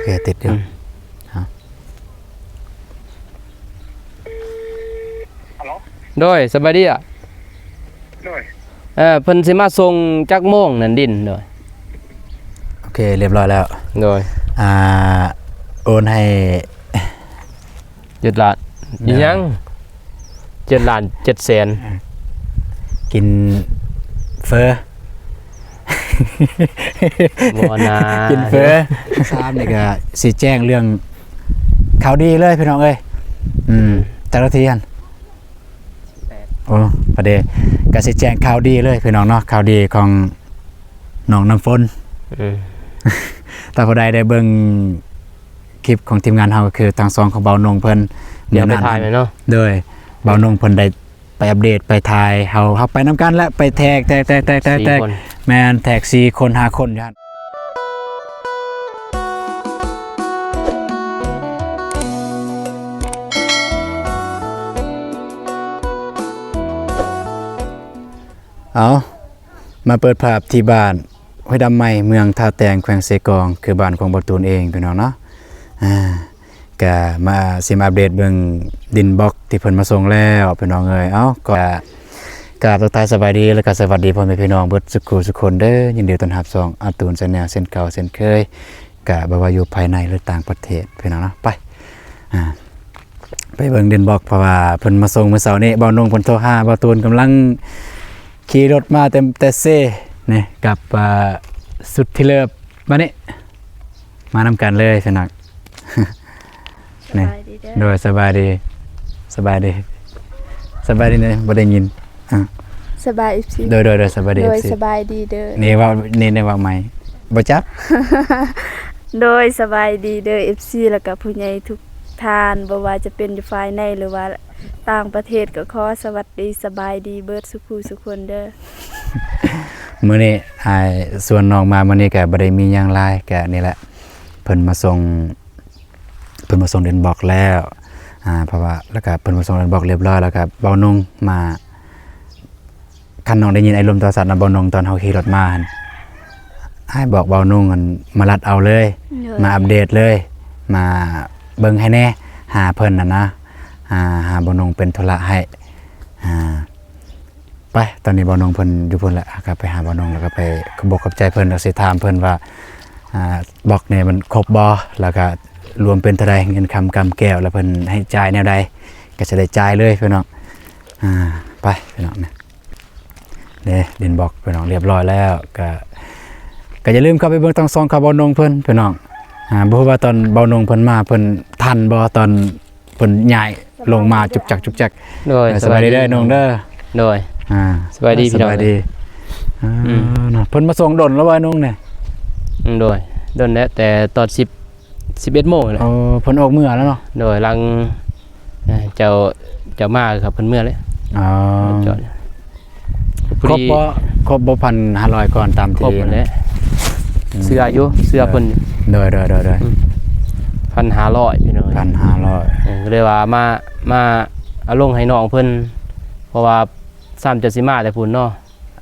ໂອເຄ ຕິດຢູ່. ອືມ ເອົາ ໂດຍ ສະບາຍດີອະ. ໂດຍ ເອີ ເພິ່ນຊິມາສົ່ງຈັກໂມງນັ້ນດິນ? ໂດຍ ໂອເຄ ຮຽບຮ້ອຍແລ້ວ. ໂດຍ ອ່າ ໂອນໃຫ້ ເຈັດລ້ານ ອີຫຍັງ ເຈັດລ້ານເຈັດແສນ ກິນເຟີ ບໍ່ນາ ກິນເຟີ. ສາມນີ້ກໍຊິແຈ້ງເລື່ອງຂ່າວດີເລີຍພີ່ນ້ອງເອີຍ. ອືມ ຈັກນາທີຫັ້ນ? ໂອ້ ພໍດີ ກໍຊິແຈ້ງຂ່າວດີເລີຍພີ່ນ້ອງເນາະ ຂ່າວດີຂອງນ້ອງນ້ຳຝົນ. ອືມ ຖ້າຜູ້ໃດໄດ້ເບິ່ງ ຄລິບຂອງທີມງານເຮົາກໍຄືທາງຊ່ອງຂອງບ່າວນົງເພິ່ນ ດຽວໄປຖ່າຍແມ່ນເນາະ. ໂດຍ ບ່າວນົງເພິ່ນໄດ້ໄປອັບເດດ ໄປຖ່າຍ ເຮົາ ເຮົາໄປນຳກັນແຫຼະ ໄປແທັກ ແທັກ ແທັກ ແທັກ ແທັກ ສີ່ຄົນ ແມ່ນ ແທັກສີ່ຄົນ ຫ້າຄົນຢູ່ຫັ້ນ. ເອົາ ມາເປີດພາບທີ່ບ້ານຫ້ວຍດຳໃໝ່ ເມືອງທ່າແຕງ ແຂວງເຊກອງ ຄືບ້ານຂອງບ່າວຕູນເອງ ພີ່ນ້ອງເນາະ. ອ່າ ກະມາຊິມາອັບເດດເບິ່ງດິນບລັອກທີ່ເພິ່ນມາສົ່ງແລ້ວ ພີ່ນ້ອງເອີຍ. ເອົາ ກໍກາບທັກທາຍສະບາຍດີ ແລ້ວກໍສະຫວັດດີພໍ່ແມ່ພີ່ນ້ອງເບິດສຸຂູສຸຄົນເດີ. ຍິນດີຕ້ອນຮັບຊ່ອງອາຕູນແຊນແນວເຊັ່ນເກົ່າເຊັ່ນເຄີຍ ກະບໍ່ວ່າຢູ່ພາຍໃນ ຫຼື ຕ່າງປະເທດ ພີ່ນ້ອງເນາະ. ໄປ ອ່າ ໄປເບິ່ງດິນບລັອກ ເພາະວ່າເພິ່ນມາສົ່ງມື້ເຊົ້ານີ້ ບ່າວນົງເພິ່ນໂທຫາ ບ່າວຕູນກຳລັງຂີ່ລົດມາແຕ່ ແຕ່ເຊ ນີ້ ກັບ ອ່າ ສຸດທີ່ເລີບ ມານີ້ ມານຳກັນເລີຍພີ່ນ້ອງ. ສະບາຍດີເດີ. ໂດຍ ສະບາຍດີ ສະບາຍດີ ສະບາຍດີເດີ ບໍ່ໄດ້ຍິນ. ອ່າ ສະບາຍ ເອັຟຊີ ໂດຍ ໂດຍ ໂດຍ ສະບາຍດີ ໂດຍ ເອັຟຊີ ສະບາຍດີເດີ. ນີ້ເວົ້າ ນີ້ ນີ້ເວົ້າໃໝ່ ບໍ່ຈັກ. ໂດຍ ສະບາຍດີເດີ ເອັຟຊີ ແລ້ວກໍຜູ້ໃຫຍ່ທຸກທ່ານ ບໍ່ວ່າຈະເປັນຢູ່ພາຍໃນ ຫຼືວ່າຕ່າງປະເທດ ກໍຂໍສະຫວັດດີ ສະບາຍດີເບິດສຸຂູສຸຄົນເດີ. ມື້ນີ້ອ້າຍຊວນນ້ອງມາ ມື້ນີ້ກໍບໍ່ໄດ້ມີຫຍັງຫຼາຍ ກໍນີ້ແຫຼະ ເພິ່ນມາສົ່ງ ເພິ່ນມາສົ່ງດິນບລັອກແລ້ວ ອ່າ ເພາະວ່າ ແລ້ວກະເພິ່ນມາສົ່ງດິນບລັອກຮຽບຮ້ອຍ ແລ້ວກະບ່າວນົງມາ ຄັນນ້ອງໄດ້ຍິນໄອ້ລົມໂທລະສັບນຳບ່າວນົງຕອນເຮົາຂີ່ລົດມາຫັ້ນ ອ້າຍບອກບ່າວນົງ ອັນ ມາລັດເອົາເລີຍ ໂດຍ ມາອັບເດດເລີຍ ມາເບິ່ງໃຫ້ແດ່ ຫາເພິ່ນຫັ້ນນະ ຫາ ຫາບ່າວນົງເປັນທຸລະໃຫ້ ອ່າ ໄປ ຕອນນີ້ບ່າວນົງເພິ່ນຢູ່ພຸ້ນແຫຼະ ເຮົາກໍໄປຫາບ່າວນົງ ແລ້ວກໍໄປຂອບອົກຂອບໃຈເພິ່ນ ແລ້ວຊິຖາມເພິ່ນວ່າ ອ່າ ບລັອກນີ້ມັນຄົບບໍ່ ແລ້ວກໍລວມເປັນເທົ່າໃດ ເງິນຄຳກຳແກ້ວ ແລ້ວເພິ່ນໃຫ້ຈ່າຍແນວໃດ ກໍຊິໄດ້ຈ່າຍເລີຍພີ່ນ້ອງ. ອ່າ ໄປພີ່ນ້ອງນະ ເດ້ ດິນບລັອກພີ່ນ້ອງ ຮຽບຮ້ອຍແລ້ວ ກໍ ກໍຢ່າລືມເຂົ້າໄປເບິ່ງທາງຊ່ອງຂອງບ່າວນົງເພິ່ນພີ່ນ້ອງ. ອ່າ ບໍ່ຮູ້ວ່າຕອນບ່າວນົງເພິ່ນມາ ເພິ່ນທັນບໍ່ ຕອນ ເພິ່ນຍ້າຍລົງມາຈຸກຈັກຈຸກຈັກ. ໂດຍ ເອີ ສະບາຍດີເດີນ້ອງເດີ. ໂດຍ ອ່າ ສະບາຍດີພີ່ນ້ອງ. ສະບາຍດີ. ອ່າ ອືມ ເນາະ ເພິ່ນມາສົ່ງດົນແລ້ວບໍ່ນ້ອງນີ້? ອືມ ໂດຍ ດົນແລ້ວ ແຕ່ຕອນສິບ ສິບເອັດໂມງແຫຼະ. ໂອ້ ເພິ່ນອອກເມືອແລ້ວເນາະ. ໂດຍ ຫຼັງ ເອີ ເຈົ້າ ເຈົ້າມາກໍເພິ່ນເມືອແລ້ວ. ອໍ ຈອດ ຄົບບໍ່ ຄົບບໍ່ ພັນຫ້າຮ້ອຍກ່ອນຕາມທີ່ ຄົບຫັ້ນແຫຼະ. ອືມ ເຊື່ອຢູ່ ເຊື່ອເພິ່ນ. ໂດຍ ໂດຍ ໂດຍ ໂດຍ ອືມ ພັນຫ້າຮ້ອຍພີ່ນ້ອງ ພັນຫ້າຮ້ອຍ. ເອີ ກໍເລີຍວ່າມາ ມາເອົາລົງໃຫ້ນ້ອງເພິ່ນ ເພາະວ່າຊ້ຳຈະຊິມາແຕ່ພຸ້ນເນາະ.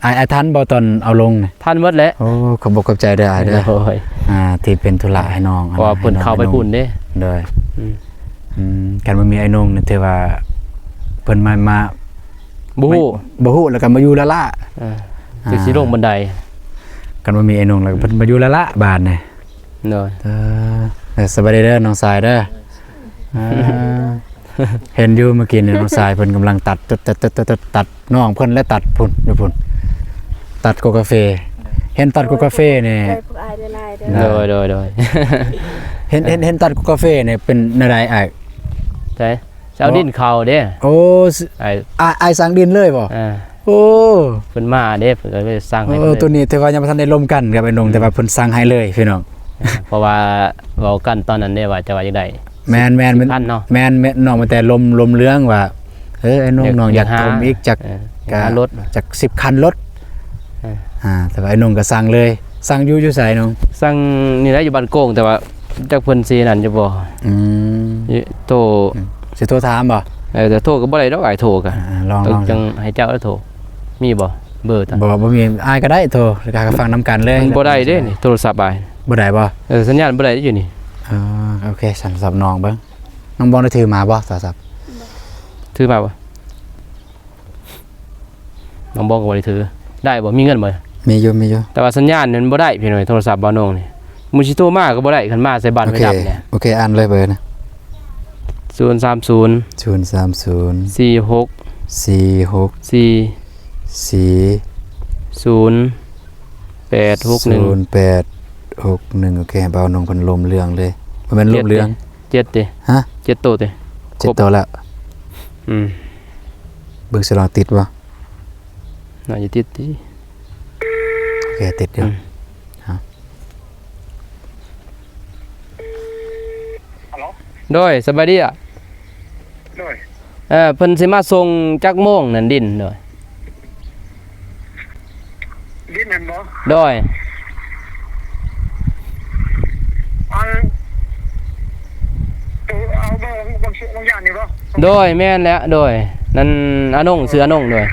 ອ້າຍ ອ້າຍທັນບໍ່ຕອນເອົາລົງນະ? ທັນໝົດແຫຼະ. ໂອ້ ຂອບອົກຂອບໃຈເດີອ້າຍເດີ. ໂດຍ ອ່າ ທີ່ເປັນທຸລະໃຫ້ນ້ອງ ເພາະວ່າເພິ່ນເຂົ້າໄປພຸ້ນເດ້. ໂດຍ ອືມ ອືມ ຄັນບໍ່ມີອ້າຍນົງນີ້ຖືວ່າເພິ່ນມາ ມາ ບໍ່ຮູ້ ບໍ່ຮູ້ ແລ້ວກໍມາຢູ່ລ້າໆ. ເອີ ອ່າ ຊິລົງບັນໄດ ຄັນບໍ່ມີອ້າຍນົງແລ້ວເພິ່ນມາຢູ່ລ້າໆບາດນີ້. ໂດຍ ເອີ ເອີ ສະບາຍດີເດີນ້ອງຊາຍເດີ. ອ່າ ເຫັນຢູ່ເມື່ອກີ້ນີ້ນ້ອງຊາຍເພິ່ນກຳລັງຕັດ ຕັດ ຕັດ ຕັດ ຕັດ ຕັດ ນ້ອງເພິ່ນແລະຕັດພຸ້ນ ຢູ່ພຸ້ນ ຕັດກົກກາເຟ. ເຫັນຕັດກົກກາເຟນີ້ ໃຈພວກອ້າຍຫຼາຍໆເດີ. ໂດຍ ໂດຍ ໂດຍ ເຫັນ ເຫັນ ເຫັນຕັດກົກກາເຟນີ້ເປັນແນວໃດອ້າຍ? ໃຈ ຊິເອົາດິນເຂົ້າເດ້. ໂອ້ ອ້າຍ ອ້າຍສັ່ງດິນເລີຍບໍ່? ເອີ ໂອ້ ເພິ່ນມາເດ້ ເພິ່ນກໍເລີຍສັ່ງໃຫ້. ໂອ້ ເລີຍ ໂຕນີ້ຖືວ່າຍັງບໍ່ທັນໄດ້ລົມກັນກັບອ້າຍນົງ ອືມ ແຕ່ວ່າເພິ່ນສັ່ງໃຫ້ເລີຍພີ່ນ້ອງ. ເອີ ເພາະວ່າເວົ້າກັນຕອນນັ້ນເດ້ວ່າຈະວ່າຈັ່ງໃດ. ແມ່ນໆ ສິບ ສິບຄັນເນາະ. ແມ່ນໆ ນ້ອງ ແຕ່ລົມ ລົມເລື່ອງວ່າ ເອີ ອ້າຍນົງ ຢາກ ນ້ອງຢາກ ຢາກ ໂຮມອີກຈັກ ເອີ ກະ ຫາລົດ ຈັກສິບຄັນລົດ. ເອີ ອ່າ ແຕ່ວ່າອ້າຍນົງກໍສັ່ງເລີຍ. ສັ່ງຢູ່ ຢູ່ໃສນ້ອງ? ສັ່ງນີ້ແຫຼະ ຢູ່ບ້ານໂກງ ແຕ່ວ່າ ຈັກເພິ່ນຊິນັ້ນຢູ່ບໍ່? ອືມ ໂທ ອືມ ຊິໂທຖາມບໍ່? ເອີ ແຕ່ໂທກໍບໍ່ໄດ້ດອກ ອ້າຍໂທກໍ ອ່າ ລອງ ລອງ ຈັ່ງໃຫ້ເຈົ້າໂທ ມີບໍ່ເບີ? ບໍ່ ບໍ່ມີ ອ້າຍກໍໄດ້ໂທ ແລ້ວກໍຟັງນຳກັນເລີຍ. ມັນບໍ່ໄດ້ເດ້ນີ້ ໂທລະສັບອ້າຍ ບໍ່ໄດ້ບໍ່? ເອີ ສັນຍານບໍ່ໄດ້ຢູ່ນີ້. ເອີ ໂອເຄ ສັນສັບນ້ອງເບິ່ງ. ນ້ອງບອງໄດ້ຖືມາບໍ່ໂທລະສັບ? ຖືມາບໍ່? ນ້ອງບອງກໍບໍ່ໄດ້ຖື. ໄດ້ບໍ່? ມີເງິນບໍ່? ມີຢູ່ ມີຢູ່. ແຕ່ວ່າສັນຍານມັນບໍ່ໄດ້ພີ່ນ້ອງ, ໂທລະສັບບ່າວນົງນີ້ ມື້ຊິໂທມາກໍບໍ່ໄດ້, ຄັນມາໃສ່ບ້ານໄຟດັບນີ້. ໂອເຄ ອ່ານເລີຍເບີນະ. ສູນສາມສູນ ສູນສາມສູນ ສີ່ຫົກ ສີ່ຫົກ ສີ່ ສີ່ ສູນແປດຫົກໜຶ່ງ ສູນແປດຫົກໜຶ່ງ. ໂອເຄ ບ່າວນົງເພິ່ນລົມເລື່ອງເລີຍ. ບໍ່ແມ່ນລົມເລື່ອງ ເຈັດຕິ? ຮະ? ເຈັດໂຕຕິ? ເຈັດໂຕແລ້ວ. ອືມ ເບິ່ງຊິລອງຕິດບໍ່? ໜ້າຈະຕິດຕິ. ໂອເຄ ຕິດຢູ່. ອືມ ຮະ? ໂດຍ ສະບາຍດີອະ. ໂດຍ ເອີ ເພິ່ນຊິມາສົ່ງຈັກໂມງນັ້ນດິນ? ໂດຍ ດິນນັ້ນບໍ່? ໂດຍ ອັນ ໂຕເອົາບໍ່ ບາງສິ່ງບາງຢ່າງນີ້ບໍ່? ໂດຍ ແມ່ນແຫຼະ ໂດຍ ນັ້ນອານົງ ຊື່ອານົງ. ໂດຍ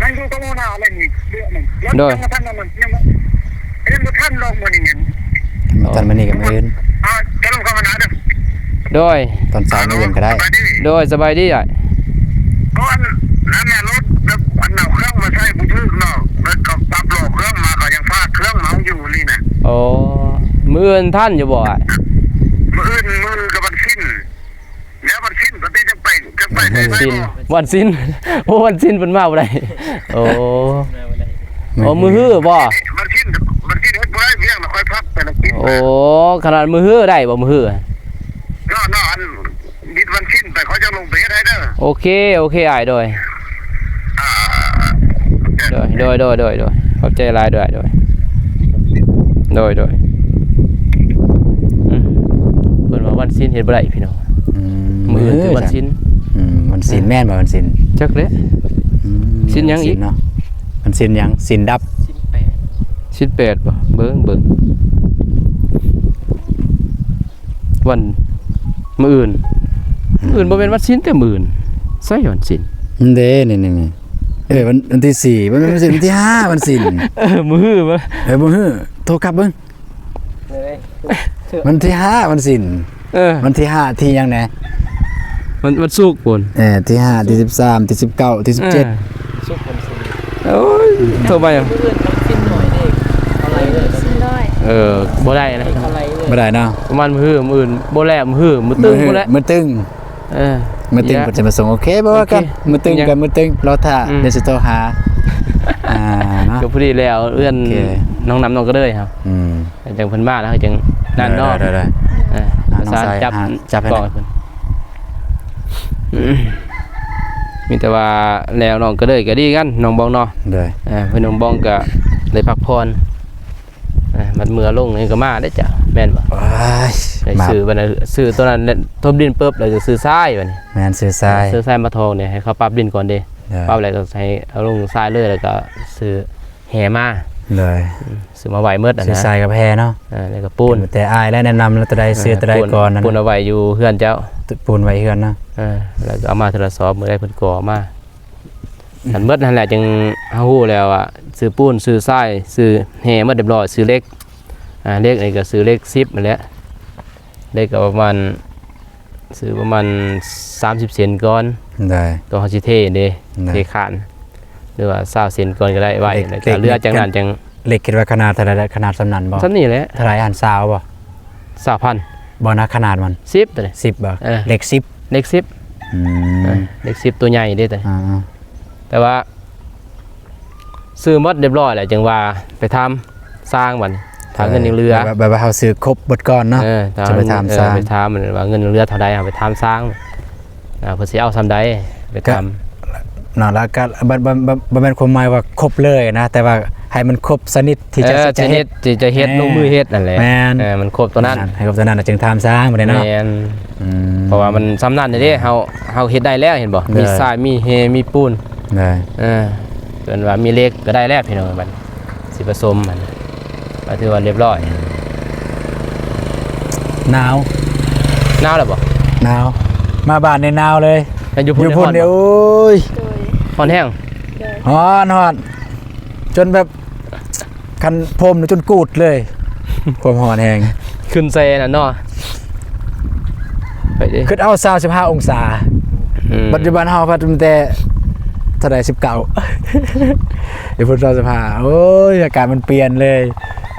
ນັ້ນຢູ່ກັບຫົວໜ້າເລີຍນີ້ ເລື່ອງນັ້ນ. ໂດຍ ຍັງບໍ່ທັນນັ້ນ ຍັງບໍ່ ຍັງບໍ່ທັນລອງມື້ນີ້. ບໍ່ທັນມື້ນີ້ກໍມື້ອື່ນ. ອ່າ ຈະລົງເຂົ້າມານະເດີ. ໂດຍ ຕອນເຊົ້າມື້ອື່ນກໍໄດ້. ໂດຍ ສະບາຍດີອ້າຍ. ກ່ອນນັ້ນແຫຼະ ລົດແບບອັນເອົາເຄື່ອງມາໃສ່ບໍ່ຖືກເນາະ ແລ້ວກໍປັບລໍ້ເຄື່ອງມາ ເຂົາຍັງພາກເຄື່ອງມາຢູ່ນີ້ນະ. ໂອ້ ມື້ອື່ນທັນຢູ່ບໍ່ອ້າຍ? ມື້ອື່ນ ມື້ກັບວັນສິນ. ແລ້ວວັນສິນ ປະຕິ ຈັ່ງໄປ ຈັ່ງໄປ ວັນສິນ ວັນສິນ ໂອ້ ວັນສິນເພິ່ນມາບໍ່ໄດ້. ໂອ້ ໂອ້ ມື້ຮືບໍ່? ວັນສິນ ວັນສິນເຮັດບໍ່ໄດ້ວຽກນະ ຂ້ອຍພັກໄປລະກິດ. ໂອ້ ຂະໜາດມື້ຮືໄດ້ບໍ່? ມື້ຮືເນາະ ເນາະ ອັນ ບິດວັນສິນໄປ ຂ້ອຍຈະລົງໄປເຮັດໃຫ້ເດີ. ໂອເຄ ໂອເຄອ້າຍ. ໂດຍ ອ່າ ໂດຍ ໂດຍ ໂດຍ ໂດຍ ໂດຍ ຂອບໃຈຫຼາຍ. ໂດຍ ໂດຍ ໂດຍ ໂດຍ ອືມ ເພິ່ນວ່າວັນສິນເຮັດບໍ່ໄດ້ພີ່ນ້ອງ. ອືມ ມື້ອື່ນຖືວັນສິນ. ອືມ ວັນສິນແມ່ນບໍ່? ວັນສິນ ຈັກແຫຼະ. ອືມ ສິນຫຍັງອີກເນາະ? ວັນສິນຫຍັງ? ສິນດັບ ສິນແປດ ສິນແປດບໍ່? ເບິ່ງ ເບິ່ງ ວັນ ມື້ອື່ນ ອືມ ມື້ອື່ນບໍ່ແມ່ນວັນສິນເດ້ ມື້ອື່ນ. ໃສວັນສິນ? ນີ້ເດ້ ນີ້ໆ ເອີ ວັນ ວັນທີສີ່ ບໍ່ແມ່ນວັນສິນ ວັນທີຫ້າ ວັນສິນ. ເອີ ມື້ຮືບໍ່? ເອີ ມື້ຮື ໂທກັບເບິ່ງ. ວັນທີຫ້າ ວັນສິນ. ເອີ ວັນທີຫ້າ ທີຫຍັງແດ່? ວັນ ວັນສຸກພຸ້ນ. ເອີ ທີຫ້າ ທີສິບສາມ ທີສິບເກົ້າ ທີສິບເຈັດ. ເອີ ສຸກ ວັນສິນ. ໂອ້ຍ ໂທໄປ ມື້ອື່ນວັນສິນໜ້ອຍເດ້ ເຂົາໄລ່ເລີຍ. ເອີ ບໍ່ໄດ້ນະ ເຂົາໄລ່ເລີຍ ບໍ່ໄດ້ເນາະ. ປະມານມື້ຮື ມື້ອື່ນບໍ່ແລ້ວ ມື້ຮື ມື້ຕຶງພຸ້ນແຫຼະ ມື້ຕຶງ. ເອີ ມື້ຕຶງເພິ່ນຈະມາສົ່ງ. ໂອເຄ ບໍ່ວ່າກັນ ມື້ຕຶງກັນ ມື້ຕຶງ ລໍຖ້າ ອືມ ດຽວຊິໂທຫາ. ອ່າ ເນາະ ກໍພໍດີແລ້ວ ເຮືອນ ໂອເຄ ນ້ອງນ້ຳ ນ້ອງກະເດີຍເຮົາ. ອືມ ຈັ່ງເພິ່ນມາແລ້ວ ຈັ່ງນັ້ນເນາະ. ໄດ້ໆ ເອີ ປະສານຈັບ ຈັບໃຫ້ ກ້ອງໃຫ້ເພິ່ນ. ມີແຕ່ວ່າແລ້ວນ້ອງກະເດີຍກໍດີກັນ ນ້ອງບອງເນາະ. ໂດຍ ເອີ ເພິ່ນ ນ້ອງບອງກໍໄດ້ພັກຜ່ອນ. ເອີ ມັນເມືອລົງນີ້ກໍມາເດ້ເຈົ້າ ແມ່ນບໍ່? ໂອ້ຍ ໄດ້ ມາ ຊື້ບັດນັ້ນ ຊື້ຕົວນັ້ນ ແລ້ວຖົມດິນປຶບ ແລ້ວກໍຊື້ຊາຍບັດນີ້. ແມ່ນ ຊື້ຊາຍ ຊື້ຊາຍມາຖອງນີ້ ໃຫ້ເຂົາປັບດິນກ່ອນເດ້. ໂດຍ ປັບແລ້ວກໍໃຫ້ເອົາລົງຊາຍເລີຍ ແລ້ວກໍຊື້ແຮ່ມາ. ໂດຍ ອືມ ຊື້ມາໄວ້ໝົດຫັ້ນນະ ຊື້ຊາຍກັບແຮ່ເນາະ. ເອີ ແລ້ວກໍປູນ. ແຕ່ອ້າຍແຫຼະແນະນຳ ແລ້ວຕົວໃດ ເອີ ຊື້ຕົວໃດກ່ອນນັ້ນ ປູນເອົາໄວ້ຢູ່ເຮືອນເຈົ້າ ປູນໄວ້ເຮືອນເນາະ. ເອີ ແລ້ວກໍເອົາມາເທື່ອລະສອບ ມື້ໃດເພິ່ນກໍເອົາມາ. ອືມ ຄັນໝົດຫັ້ນແຫຼະ ຈຶ່ງເຮົາຮູ້ແລ້ວວ່າ ຊື້ປູນ ຊື້ຊາຍ ຊື້ແຮ່ໝົດຮຽບຮ້ອຍ ຊື້ເຫຼັກ. ອ່າ ເຫຼັກນີ້ກໍຊື້ເຫຼັກສິບຫັ້ນແຫຼະ ເຫຼັກກໍປະມານ ຊື້ປະມານສາມສິບເຊັນກ່ອນ. ໄດ້ ກໍເຮົາຊິເທເດ້. ໄດ້ ເທຄານ ຫຼືວ່າຊາວເຊັນກ່ອນກໍໄດ້ໄວ້. ເຫຼັກ ແລ້ວກໍເຫຼືອຈາກນັ້ນຈັ່ງ ເຫຼັກຄິດວ່າຂະໜາດເທົ່າໃດ? ຂະໜາດສ່ຳນັ້ນບໍ່? ສ່ຳນີ້ແຫຼະ. ເທົ່າໃດຫັ້ນ? ຊາວບໍ່? ຊາວພັນ. ບໍ່ນະ ຂະໜາດມັນ ສິບ ຕົວນີ້ ສິບບໍ່? ເອີ ເຫຼັກສິບ ເຫຼັກສິບ. ອືມ ເອີ ເຫຼັກສິບ ຕົວໃຫຍ່ເດ້ຕົວນີ້. ອ່າໆ ແຕ່ວ່າຊື້ໝົດຮຽບຮ້ອຍແລ້ວ ຈຶ່ງວ່າໄປຖາມຊ່າງບັດນີ້ ຖ້າເງິນຍັງເຫຼືອ. ເອີ ແບບ ແບບວ່າເຮົາຊື້ຄົບເບິດກ່ອນເນາະ. ເອີ ຈະໄປຖາມຊ່າງ ເອີ ໄປຖາມວ່າເງິນຍັງເຫຼືອເທົ່າໃດ ເຮົາໄປຖາມຊ່າງ ອ່າ ເພິ່ນຊິເອົາສ່ຳໃດ ໄປຖາມເນາະ. ແລ້ວກໍບໍ່ ບໍ່ ບໍ່ ບໍ່ແມ່ນຄວາມໝາຍວ່າຄົບເລີຍນະ ແຕ່ວ່າໃຫ້ມັນຄົບຊະນິດ ທີ່ຈະ ເອີ ຈະເຮັດ ທີ່ຈະເຮັດ ເອີ ລົງມືເຮັດນັ້ນແຫຼະ. ແມ່ນ ເອີ ມັນຄົບຕົວນັ້ນ ໃຫ້ຄົບຕົວນັ້ນ ແລ້ວຈຶ່ງຖາມຊ່າງບັດນີ້ເນາະ. ແມ່ນ ອືມ ເພາະວ່າມັນສ່ຳນັ້ນເດ້. ເຮົາ ເຮົາເຮັດໄດ້ແລ້ວ ເຫັນບໍ່? ໂດຍ ມີຊາຍ ມີແຮ່ ມີປູນ. ໂດຍ ເອີ ເພິ່ນວ່າມີເຫຼັກກໍໄດ້ແລ້ວພີ່ນ້ອງ. ບັດຊິປະສົມຫັ້ນ ກໍຖືວ່າຮຽບຮ້ອຍ. ໜາວ ໜາວແລ້ວບໍ່? ໜາວ ມາບ້ານນີ້ໜາວເລີຍ. ຢູ່ພຸ້ນ ຢູ່ພຸ້ນນີ້ ໂອ້ຍ ໂດຍ ຮ້ອນແຮງ. ໂດຍ ຮ້ອນ ຮ້ອນ ຈົນແບບ ຄັນຜົມຈົນກູດເລີຍ ຄວາມຮ້ອນແຮງ. ຂຶ້ນແຊນັ້ນເນາະ ໄປເດ້ ຄິດເອົາຊາວສິບຫ້າອົງສາ ອືມ ປັດຈຸບັນເຮົາພັດມີແຕ່ເທົ່າໃດ ສິບເກົ້າ ຢູ່ພຸ້ນຊາວສິບຫ້າ ໂອ້ຍ ອາກາດມັນປ່ຽນເລີຍ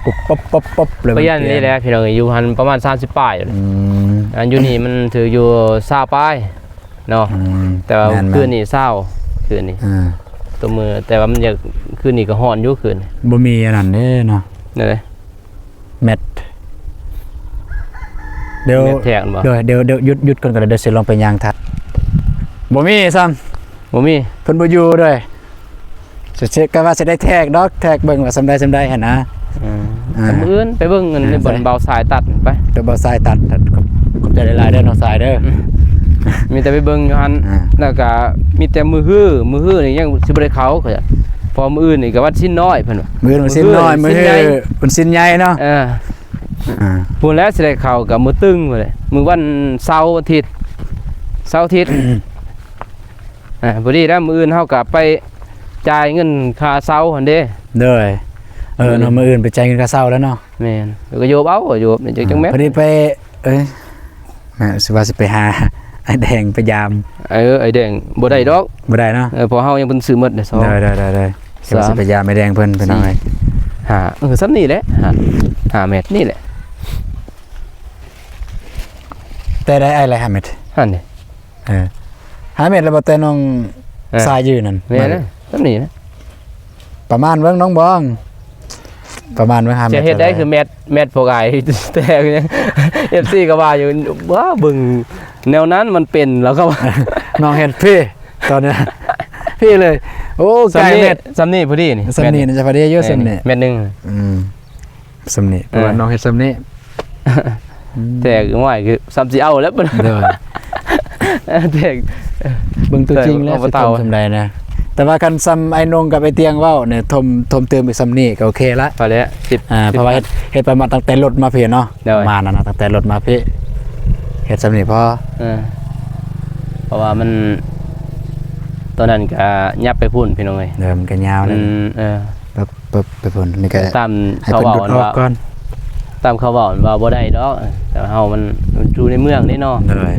ປຸບປັບປັບປັບເລີຍ ປ່ຽນນີ້ແຫຼະ ມັນປ່ຽນ ພີ່ນ້ອງເອີຍ ຢູ່ຫັ້ນປະມານສາມສິບປາຍ ອືມ ອັນຢູ່ນີ້ມັນຖືກຢູ່ຊາວປາຍ ເນາະ ອືມ ແຕ່ວ່າ ແມ່ນໆ ຄືນນີ້ຊາວ ຄືນນີ້ ອ່າ ຕົວມື້ ແຕ່ວ່າມັນຢາກ ຄືນນີ້ກໍຮ້ອນຢູ່ຄືນນີ້ ບໍ່ມີອັນນັ້ນເດ້ເນາະ ແນວໃດ ແມັດ ດຽວ ແມັດແທກບໍ່ ດຽວ ດຽວ ດຽວ ຢຸດ ຢຸດກ່ອນກໍໄດ້ ດຽວຊິລອງໄປຍ່າງທັດ ບໍ່ມີຊ້ຳ ບໍ່ມີ ເພິ່ນບໍ່ຢູ່ເດ້ ຊິ ຊິ ກະວ່າຊິໄດ້ແທກດອກ ແທກເບິ່ງວ່າສ່ຳໃດສ່ຳໃດຫັ້ນນະ ອືມ ອ່າ ມື້ອື່ນໄປເບິ່ງອັນ ອ່າ ໃນບ່ອນ ໃສ ບ່າວຊາຍຕັດໄປ ດຽວບ່າວຊາຍຕັດ ຂອບ ຂອບໃຈຫຼາຍໆເດີນ້ອງຊາຍເດີ ອືມ ມີແຕ່ໄປເບິ່ງຢູ່ຫັ້ນ ອ່າ ແລ້ວກະມີແຕ່ມື້ຮື ມື້ຮືນີ້ຍັງຊິບໍ່ໄດ້ເຂົ້າ ເພາະມື້ອື່ນນີ້ກະວັນສິນນ້ອຍເພິ່ນວ່າ ມື້ອື່ນວັນສິນນ້ອຍ ມື້ຮື ມື້ຮືວັນສິນໃຫຍ່ ວັນສິນໃຫຍ່ເນາະ ເອີ ອ່າ ພຸ້ນແຫຼະ ຊິໄດ້ເຂົ້າກະມື້ຕຶງພຸ້ນແຫຼະ ມື້ວັນເສົາ ວັນອາທິດ ເສົາອາທິດ ອ່າ ພໍດີແລ້ວ ມື້ອື່ນເຮົາກໍໄປຈ່າຍເງິນຄ່າເຊົ່າຫັ້ນເດ້ ໂດຍ ເອີ ມື້ອື່ນ ເນາະ ມື້ອື່ນໄປຈ່າຍເງິນຄ່າເຊົ່າແລ້ວເນາະ ແມ່ນ ແລ້ວກໍໂຍບເອົາ ໂຍບ ອ່າ ຈັ່ງແມ່ນ ພໍດີໄປ ເອີຍ ແມ່ນ ຊິວ່າຊິໄປຫາອ້າຍແດງໄປຢາມ ເອີ ອ້າຍແດງບໍ່ໄດ້ດອກ ບໍ່ໄດ້ເນາະ ເອີ ເພາະເຮົາຍັງເພິ່ນຊື້ໝົດເດ້ ສອງ ໄດ້ໆໆ ຊິວ່າຊິໄປຢາມອ້າຍແດງເພິ່ນ ພີ່ນ້ອງເອີຍ ຫ້າ ເອີ ສ່ຳນີ້ແຫຼະ ຫ້າ ຫ້າແມັດນີ້ແຫຼະ ແຕ່ໄດ້ອ້າຍລະຫ້າແມັດ ຫັ້ນເດ້ ເອີ ຫ້າແມັດແລ້ວບໍ່ ແຕ່ນ້ອງ ເອີ ຊາຍຢືນນັ້ນ ແມ່ນນະ ສ່ຳນີ້ນະ ປະມານເບິ່ງນ້ອງບອງ ປະມານເບິ່ງຫ້າແມັດ ຈະເຮັດໄດ້ຄືແມັດ ແມັດພວກອ້າຍ ແຕ່ເອັຟຊີກໍວ່າຢູ່ ວ່າເບິ່ງແນວນັ້ນມັນເປັນ ແລ້ວກໍວ່າ ນ້ອງເຮັດພີ້ ຕອນນີ້ພີ້ເລີຍ ໂອ້ ໃກ້ແມັດ ສ່ຳນີ້ພໍດີນີ້ ສ່ຳນີ້ໜ້າຈະພໍດີຢູ່ ສ່ຳນີ້ ແມັດໜຶ່ງ ອືມ ສ່ຳນີ້ ເອີ ເພາະວ່ານ້ອງເຮັດສ່ຳນີ້ ອືມ ແຕກ ໂອ້ຍ ຄືສ່ຳຊິເອົາແລ້ວ ໂດຍ ແຕກ ເບິ່ງຕົວຈິງແລ້ວ ເອີ ຊິຖົມສ່ຳໃດນະ ແຕ່ວ່າຄັນສ່ຳອ້າຍນົງກັບອ້າຍຕຽງເວົ້ານີ້ ຖົມ ຖົມຕື່ມອີກສ່ຳນີ້ກໍໂອເຄລະ ພໍແລ້ວ ສິບ ອ່າ ສິບ ເພາະວ່າເຮັດ ເຮັດປະມານຕັ້ງແຕ່ລົດມາພີ້ເນາະ ໂດຍ ປະມານນັ້ນນະ ຕັ້ງແຕ່ລົດມາພີ້ ເຮັດສ່ຳນີ້ພໍ ເອີ ເພາະວ່າມັນ ຕອນນັ້ນກະຫຍັບໄປພຸ້ນ ພີ່ນ້ອງເອີຍ ເດີ ມັນກະຍາວແລ້ວ ອືມ ເອີ ປຶບ ປຶບ ໄປພຸ້ນ ນີ້ກໍຕາມເຂົາເວົ້າ ໃຫ້ເພິ່ນດູດອອກກ່ອນ ຕາມເຂົາເວົ້າວ່າບໍ່ໄດ້ດອກ ແຕ່ເຮົາມັນ ມັນຢູ່ໃນເມືອງເດ້ເນາະ ໂດຍ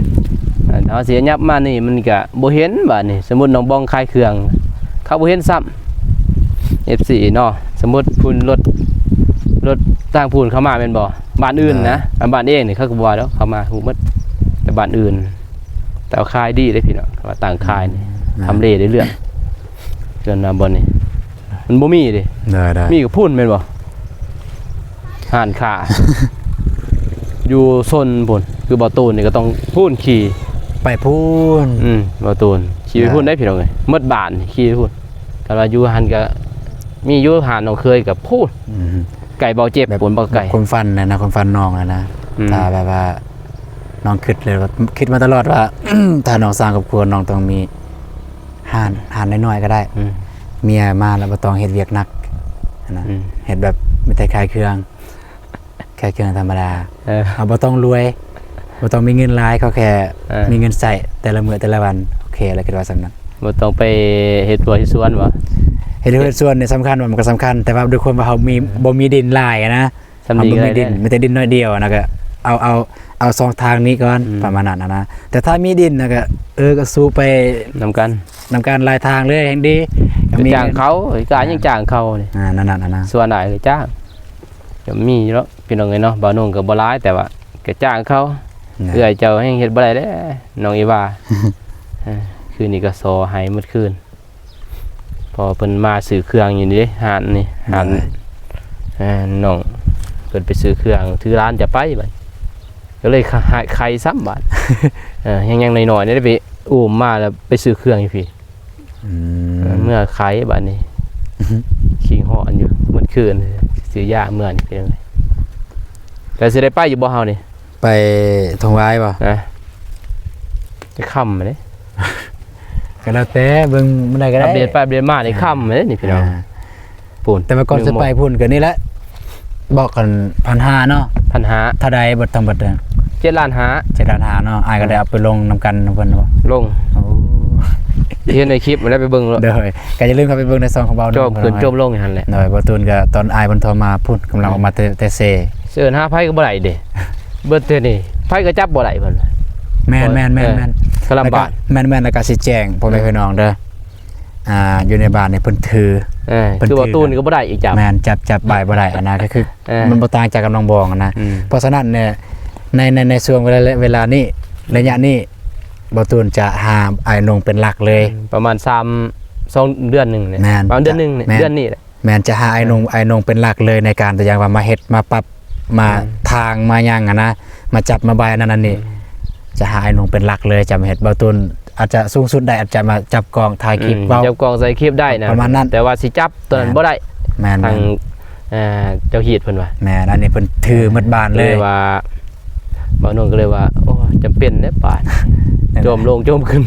ເຮົາຊິຫຍັບມານີ້ມັນກະບໍ່ເຫັນ ບາດນີ້ສົມມຸດນ້ອງບອງຂາຍເຄື່ອງ ເຂົາບໍ່ເຫັນຊ້ຳ ເອັຟຊີເນາະ ສົມມຸດພຸ້ນລົດ ລົດທາງພຸ້ນເຂົ້າມາແມ່ນບໍ່ ບ້ານອື່ນນະ ອ່າ ບ້ານເອງນີ້ເຂົາກໍບໍ່ວ່າດອກ ເຂົ້າມາຮູ້ໝົດ ແຕ່ບ້ານອື່ນ ແຕ່ວ່າຂາຍດີເດ້ພີ່ນ້ອງ ວ່າຕັ້ງຂາຍນີ້ ອ່າ ທຳເລໄດ້ເລື່ອງ ສ່ວນວ່າບ່ອນນີ້ ມັນບໍ່ມີເດ້ ໄດ້ໆ ມີກໍພຸ້ນແມ່ນບໍ່ ຮ້ານຄ້າ ຢູ່ຊົນພຸ້ນ ຄືບໍ່ຕູນນີ້ກໍຕ້ອງພຸ້ນຂີ່ ໄປພຸ້ນ ອືມ ບໍ່ຕູນຂີ່ໄປພຸ້ນ ໄດ້ພີ່ນ້ອງເອີຍ ໝົດບ້ານຂີ່ພຸ້ນ ຄັນວ່າຢູ່ຫັ້ນກໍມີຢູ່ ຮ້ານນ້ອງເຄີຍກໍພຸ້ນ ອືມ ໄກບໍ່ເຈັບ ແບບ ພຸ້ນບໍ່ໄກ ຄວາມຝັນນະ ຄວາມຝັນນ້ອງນະ ອືມ ຖ້າແບບວ່ານ້ອງຄິດເລີຍວ່າ ຄິດມາຕະຫຼອດວ່າ ຖ້ານ້ອງສ້າງຄອບຄົວ ນ້ອງຕ້ອງມີ ຮ້ານ ຮ້ານນ້ອຍໆກໍໄດ້ ອືມ ເມຍມາແລ້ວບໍ່ຕ້ອງເຮັດວຽກໜັກຫັ້ນນະ ອືມ ເຮັດແບບມີແຕ່ຂາຍເຄື່ອງ ຂາຍເຄື່ອງທຳມະດາ ເອີ ເຮົາບໍ່ຕ້ອງລວຍ ບໍ່ຕ້ອງມີເງິນຫຼາຍ ຂໍແຄ່ ເອີ ມີເງິນໃຊ້ແຕ່ລະມື້ແຕ່ລະວັນ ໂອເຄແລ້ວ ຄິດວ່າສ່ຳນັ້ນ ບໍ່ຕ້ອງໄປເຮັດຮົ້ວເຮັດສວນບໍ່ ເຮັດຮົ້ວເຮັດສວນນີ້ສຳຄັນບໍ່ ມັນກໍສຳຄັນ ແຕ່ວ່າດ້ວຍຄວາມວ່າເຮົາມີ ເອີ ບໍ່ມີດິນຫຼາຍນະ ສ່ຳນີ້ກໍໄດ້ ເຮົາບໍ່ມີດິນ ມີແຕ່ດິນໜ້ອຍດຽວນະ ກໍເອົາ ເອົາ ເອົາສອງທາງນີ້ກ່ອນ ອືມ ປະມານນັ້ນນະ ແຕ່ຖ້າມີດິນນະ ກໍ ເອີ ກໍສູ້ໄປນຳກັນ ນຳກັນຫຼາຍທາງເລີຍແຮ່ງດີ ໄປຈ້າງເຂົາ ກະຍັງຈ້າງເຂົານີ້ ອ່າ ນັ້ນໆ ສ່ວນຫຼາຍກໍຈ້າງ ກໍມີຢູ່ເນາະ ພີ່ນ້ອງເອີຍເນາະ ບ່າວນົງກໍບໍ່ຫຼາຍ ແຕ່ວ່າກໍຈ້າງເຂົາ ເອື້ອຍເຈົ້າແຮ່ງເຮັດບໍ່ໄດ້ເດ້ ນ້ອງອີວາ ເອີ ຄືນນີ້ກໍສໍ່ໄຫ້ໝົດຄືນ ເພາະເພິ່ນມາຊື້ເຄື່ອງຢູ່ນີ້ເດ້ ຮ້ານນີ້ ຮ້ານ ເອີ ນ້ອງເພິ່ນໄປຊື້ເຄື່ອງ ຖືຫຼານຈະໄປບັດ ກໍເລີຍຂາຍ ຂາຍຊ້ຳບາດ ເອີ ຍັງ ຍັງນ້ອຍໆນີ້ໄດ້ໄປອູ້ມມາ ແລ້ວໄປຊື້ເຄື່ອງຢູ່ພີ້ ອືມ ເອີ ເມືອຂາຍບາດນີ້ ຂີ້ຮ້ອນຢູ່ໝົດຄືນ ຊື້ຢາເມືອນີ້ ແລ້ວຊິໄດ້ໄປຢູ່ບໍ່ເຮົານີ້? ໄປທົ່ງຫວາຍບໍ່? ນະ ຈະຄ່ຳເດ້ ກໍແລ້ວແຕ່ ເບິ່ງມື້ໃດກໍໄດ້ ອັບເດດໄປອັບເດດມານີ້ ອ່າ ຄ່ຳເດ້ນີ້ພີ່ນ້ອງ ອ່າ ພຸ້ນ ແຕ່ວ່າກ່ອນຊິໄປພຸ້ນກໍນີ້ແຫຼະ ບອກກັນພັນຫ້າເນາະ ພັນຫ້າ ເທົ່າໃດເບິດທັງເບິດ ເຈັດລ້ານຫ້າ ເຈັດລ້ານຫ້າເນາະ ອ້າຍກໍໄດ້ເອົາໄປລົງນຳກັນນຳເພິ່ນບໍ່? ລົງ ໂອ້ ເຫັນໃນຄລິບແລ້ວ ໄປເບິ່ງໂລດ ໂດຍ ກໍຢ່າລືມເຂົ້າໄປເບິ່ງໃນຊ່ອງຂອງເບົາ ໂຈມຂຶ້ນໂຈມລົງຢູ່ຫັ້ນແຫຼະ ໂດຍ ເບົາຕູນກໍຕອນອ້າຍເພິ່ນໂທມາພຸ້ນ ກຳລັງອອກມາແຕ່ ແຕ່ເຊ ເອີ້ນຫາໃຜກໍບໍ່ໄດ້ເດ້ ເບິດເທື່ອນີ້ ໃຜກໍຈັບບໍ່ໄດ້ເພິ່ນວ່າ. ແມ່ນໆໆໆ ເອີ ກໍລຳບາກ ແລ້ວກໍແມ່ນໆ ແລ້ວກໍຊິແຈ້ງພໍ່ແມ່ ເອີ ພີ່ນ້ອງເດີ ອ່າ ຢູ່ໃນບ້ານນີ້ເພິ່ນຖື ເອີ ເພິ່ນຖື ຄືວ່າຕູນກໍບໍ່ໄດ້ອີກຈັບ ແມ່ນ ຈັບ ຈັບບາຍບໍ່ໄດ້ຫັ້ນນະ ກໍຄື ເອີ ມັນບໍ່ຕ່າງຈາກກັບໜອງບອງຫັ້ນນະ ອືມ ເພາະສະນັ້ນເນຍ ໃນ ໃນ ໃນຊ່ວງເວລາ ເວລານີ້ ໄລຍະນີ້ ບ່າວຕູນຈະຫາອ້າຍນົງເປັນຫຼັກເລີຍ ອືມ ປະມານສາມ ສອງເດືອນໜຶ່ງນີ້ ແມ່ນ ປະມານເດືອນໜຶ່ງນີ້ ເດືອນນີ້ແຫຼະ ແມ່ນ ຈະຫາອ້າຍນົງ ອ້າຍນົງເປັນຫຼັກເລີຍ ໃນການທີ່ຫຍັງວ່າມາເຮັດມາປັບ ມາ ອືມ ທາງມາຫຍັງຫັ້ນນະ ມາຈັບມາບາຍອັນນັ້ນອັນນີ້ ອືມ ຈະຫາອ້າຍນົງເປັນຫຼັກເລີຍ ຈະມາເຮັດ ບ່າວຕູນອາດຈະສູງສຸດໄດ້ ອາດຈະມາຈັບກ້ອງຖ່າຍຄລິບ ອືມ ເວົ້າ ຈັບກ້ອງໃສ່ຄລິບໄດ້ນະ ປະມານນັ້ນ ແຕ່ວ່າຊິຈັບຕົວນັ້ນ ແມ່ນ ບໍ່ໄດ້ ແມ່ນໆ ທາງ ເອີ ເຈົ້າຮີດເພິ່ນວ່າ ແມ່ນ ອັນນີ້ເພິ່ນຖືໝົດບ້ານເລີຍ ເລີຍວ່າ ບ່າວນົງກໍເລີຍວ່າ ໂອ້ ຈຳເປັນແຫຼະບາດ ແມ່ນ ໂຈມລົງໂຈມຂຶ້ນ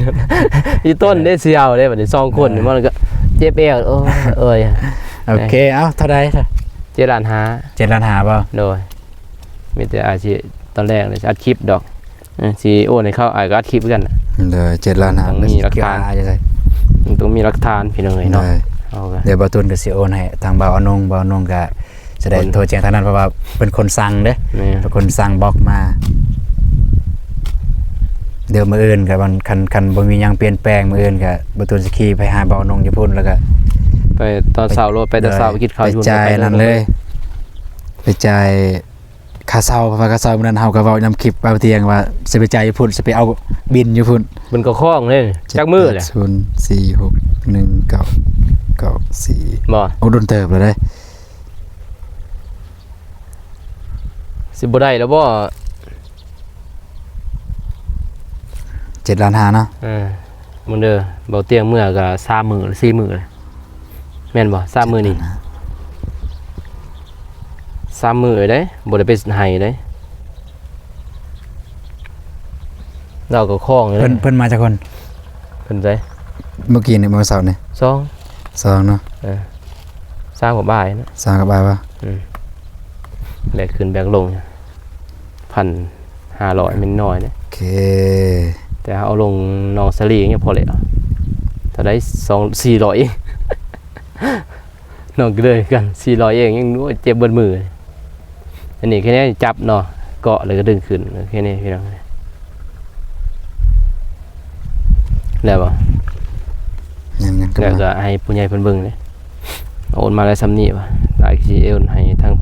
ອີ່ຕົ້ນເດ້ ເອີ ຊິເອົາເດ້ ບາດນີ້ສອງຄົນ ເອີ ມັນກໍເຈັບແອວ ໂອ້ຍ ໂອເຄ ເອົາ ເທົ່າໃດ? ເຈັດລ້ານຫ້າ ເຈັດລ້ານຫ້າບໍ່? ໂດຍ ມີແຕ່ອ້າຍຊິ ຕອນແລກນີ້ຊິອັດຄລິບດອກ ເອີ ຊິໂອນໃຫ້ເຂົາ ອ້າຍກໍອັດຄລິບຄືກັນ ໂດຍ ເຈັດລ້ານຫ້າ ຕ້ອງມີຫຼັກຖານ ຕ້ອງມີຫຼັກຖານພີ່ນ້ອງເອີຍເນາະ ໂດຍ ເອົາ ດຽວບ່າວຕູນກໍຊິໂອນໃຫ້ທາງບ່າວອານົງ ບ່າວອານົງກໍ ຈະໄດ້ໂທແຈ້ງທາງນັ້ນ ເພາະວ່າເປັນຄົນສັ່ງເດ້ ແມ່ນ ເປັນຄົນສັ່ງບລັອກມາ ດຽວມື້ອື່ນກໍມັນ ຄັນ ຄັນບໍ່ມີຫຍັງປ່ຽນແປງ ມື້ອື່ນກໍບ່າວຕູນຊິຂີ່ໄປຫາບ່າວນົງຢູ່ພຸ້ນ ແລ້ວກໍໄປຕອນເຊົ້າໂລດ ໄປແຕ່ເຊົ້າ ໄປກິນເຂົ້າຢູ່ ໄປຈ່າຍນັ້ນເລີຍ ໄປຈ່າຍຄ່າເຊົ່າ ເພາະວ່າຄ່າເຊົ່າມື້ນັ້ນເຮົາກໍເວົ້ານຳຄລິບເວົ້າທ່ຽງວ່າຊິໄປຈ່າຍຢູ່ພຸ້ນ ຊິໄປເອົາບິນຢູ່ພຸ້ນ ມັນກໍຄ້ອງເດ້ ຈັກມື້ແຫຼະ ເຈັດ ແປດ ສູນ ສີ່ ຫົກ ໜຶ່ງ ເກົ້າ ເກົ້າ ສີ່ ບໍ່ ໂອ້ ດົນເຕີບແລ້ວເດ້. ຊິບໍ່ໄດ້ແລ້ວບໍ່? ເຈັດລ້ານຫ້າເນາະ ເອີ ມື້ເດີ ເບົາຕຽງເມື່ອກໍສາມມື້ ສີ່ມື້ ແມ່ນບໍ່? ສາມມື້ນີ້ ສາມມື້ເດ້ ບໍ່ໄດ້ໄປໃຫ້ເດ້ ລາວກໍຄ້ອງຢູ່ເດ້ ເພິ່ນ ເພິ່ນມາຈັກຄົນ? ເພິ່ນໃສ? ເມື່ອກີ້ນີ້ ເມື່ອເຊົ້ານີ້ ສອງ ສອງເນາະ ເອີ ສາມກັບອ້າຍເນາະ ສາມກັບອ້າຍບໍ່? ອືມ ແບກຂຶ້ນແບກລົງ ພັນຫ້າຮ້ອຍ ແມ່ນນ້ອຍເດ້ ໂອເຄ ແຕ່ເຮົາເອົາລົງໜອງສາລີຍັງພໍແລ້ວ ເທົ່າໃດ ສອງ ສີ່ຮ້ອຍເອງ ໜອງກະເດີຍກັນ ສີ່ຮ້ອຍເອງ ຍັງ ໂອ້ຍ ເຈັບເບິດມື. ອັນນີ້ແຄ່ນີ້ຈັບເນາະ ເກາະແລ້ວກໍດຶງຂຶ້ນ ແຄ່ນີ້ພີ່ນ້ອງ ແລ້ວບໍ່? ຍັງ ຍັງ ແລ້ວກໍໃຫ້ຜູ້ໃຫຍ່ເພິ່ນເບິ່ງເດ້ ໂອນມາແລ້ວສ່ຳນີ້ວ່າ ຫຼາຍກໍຊິໂອນໃຫ້ທາງ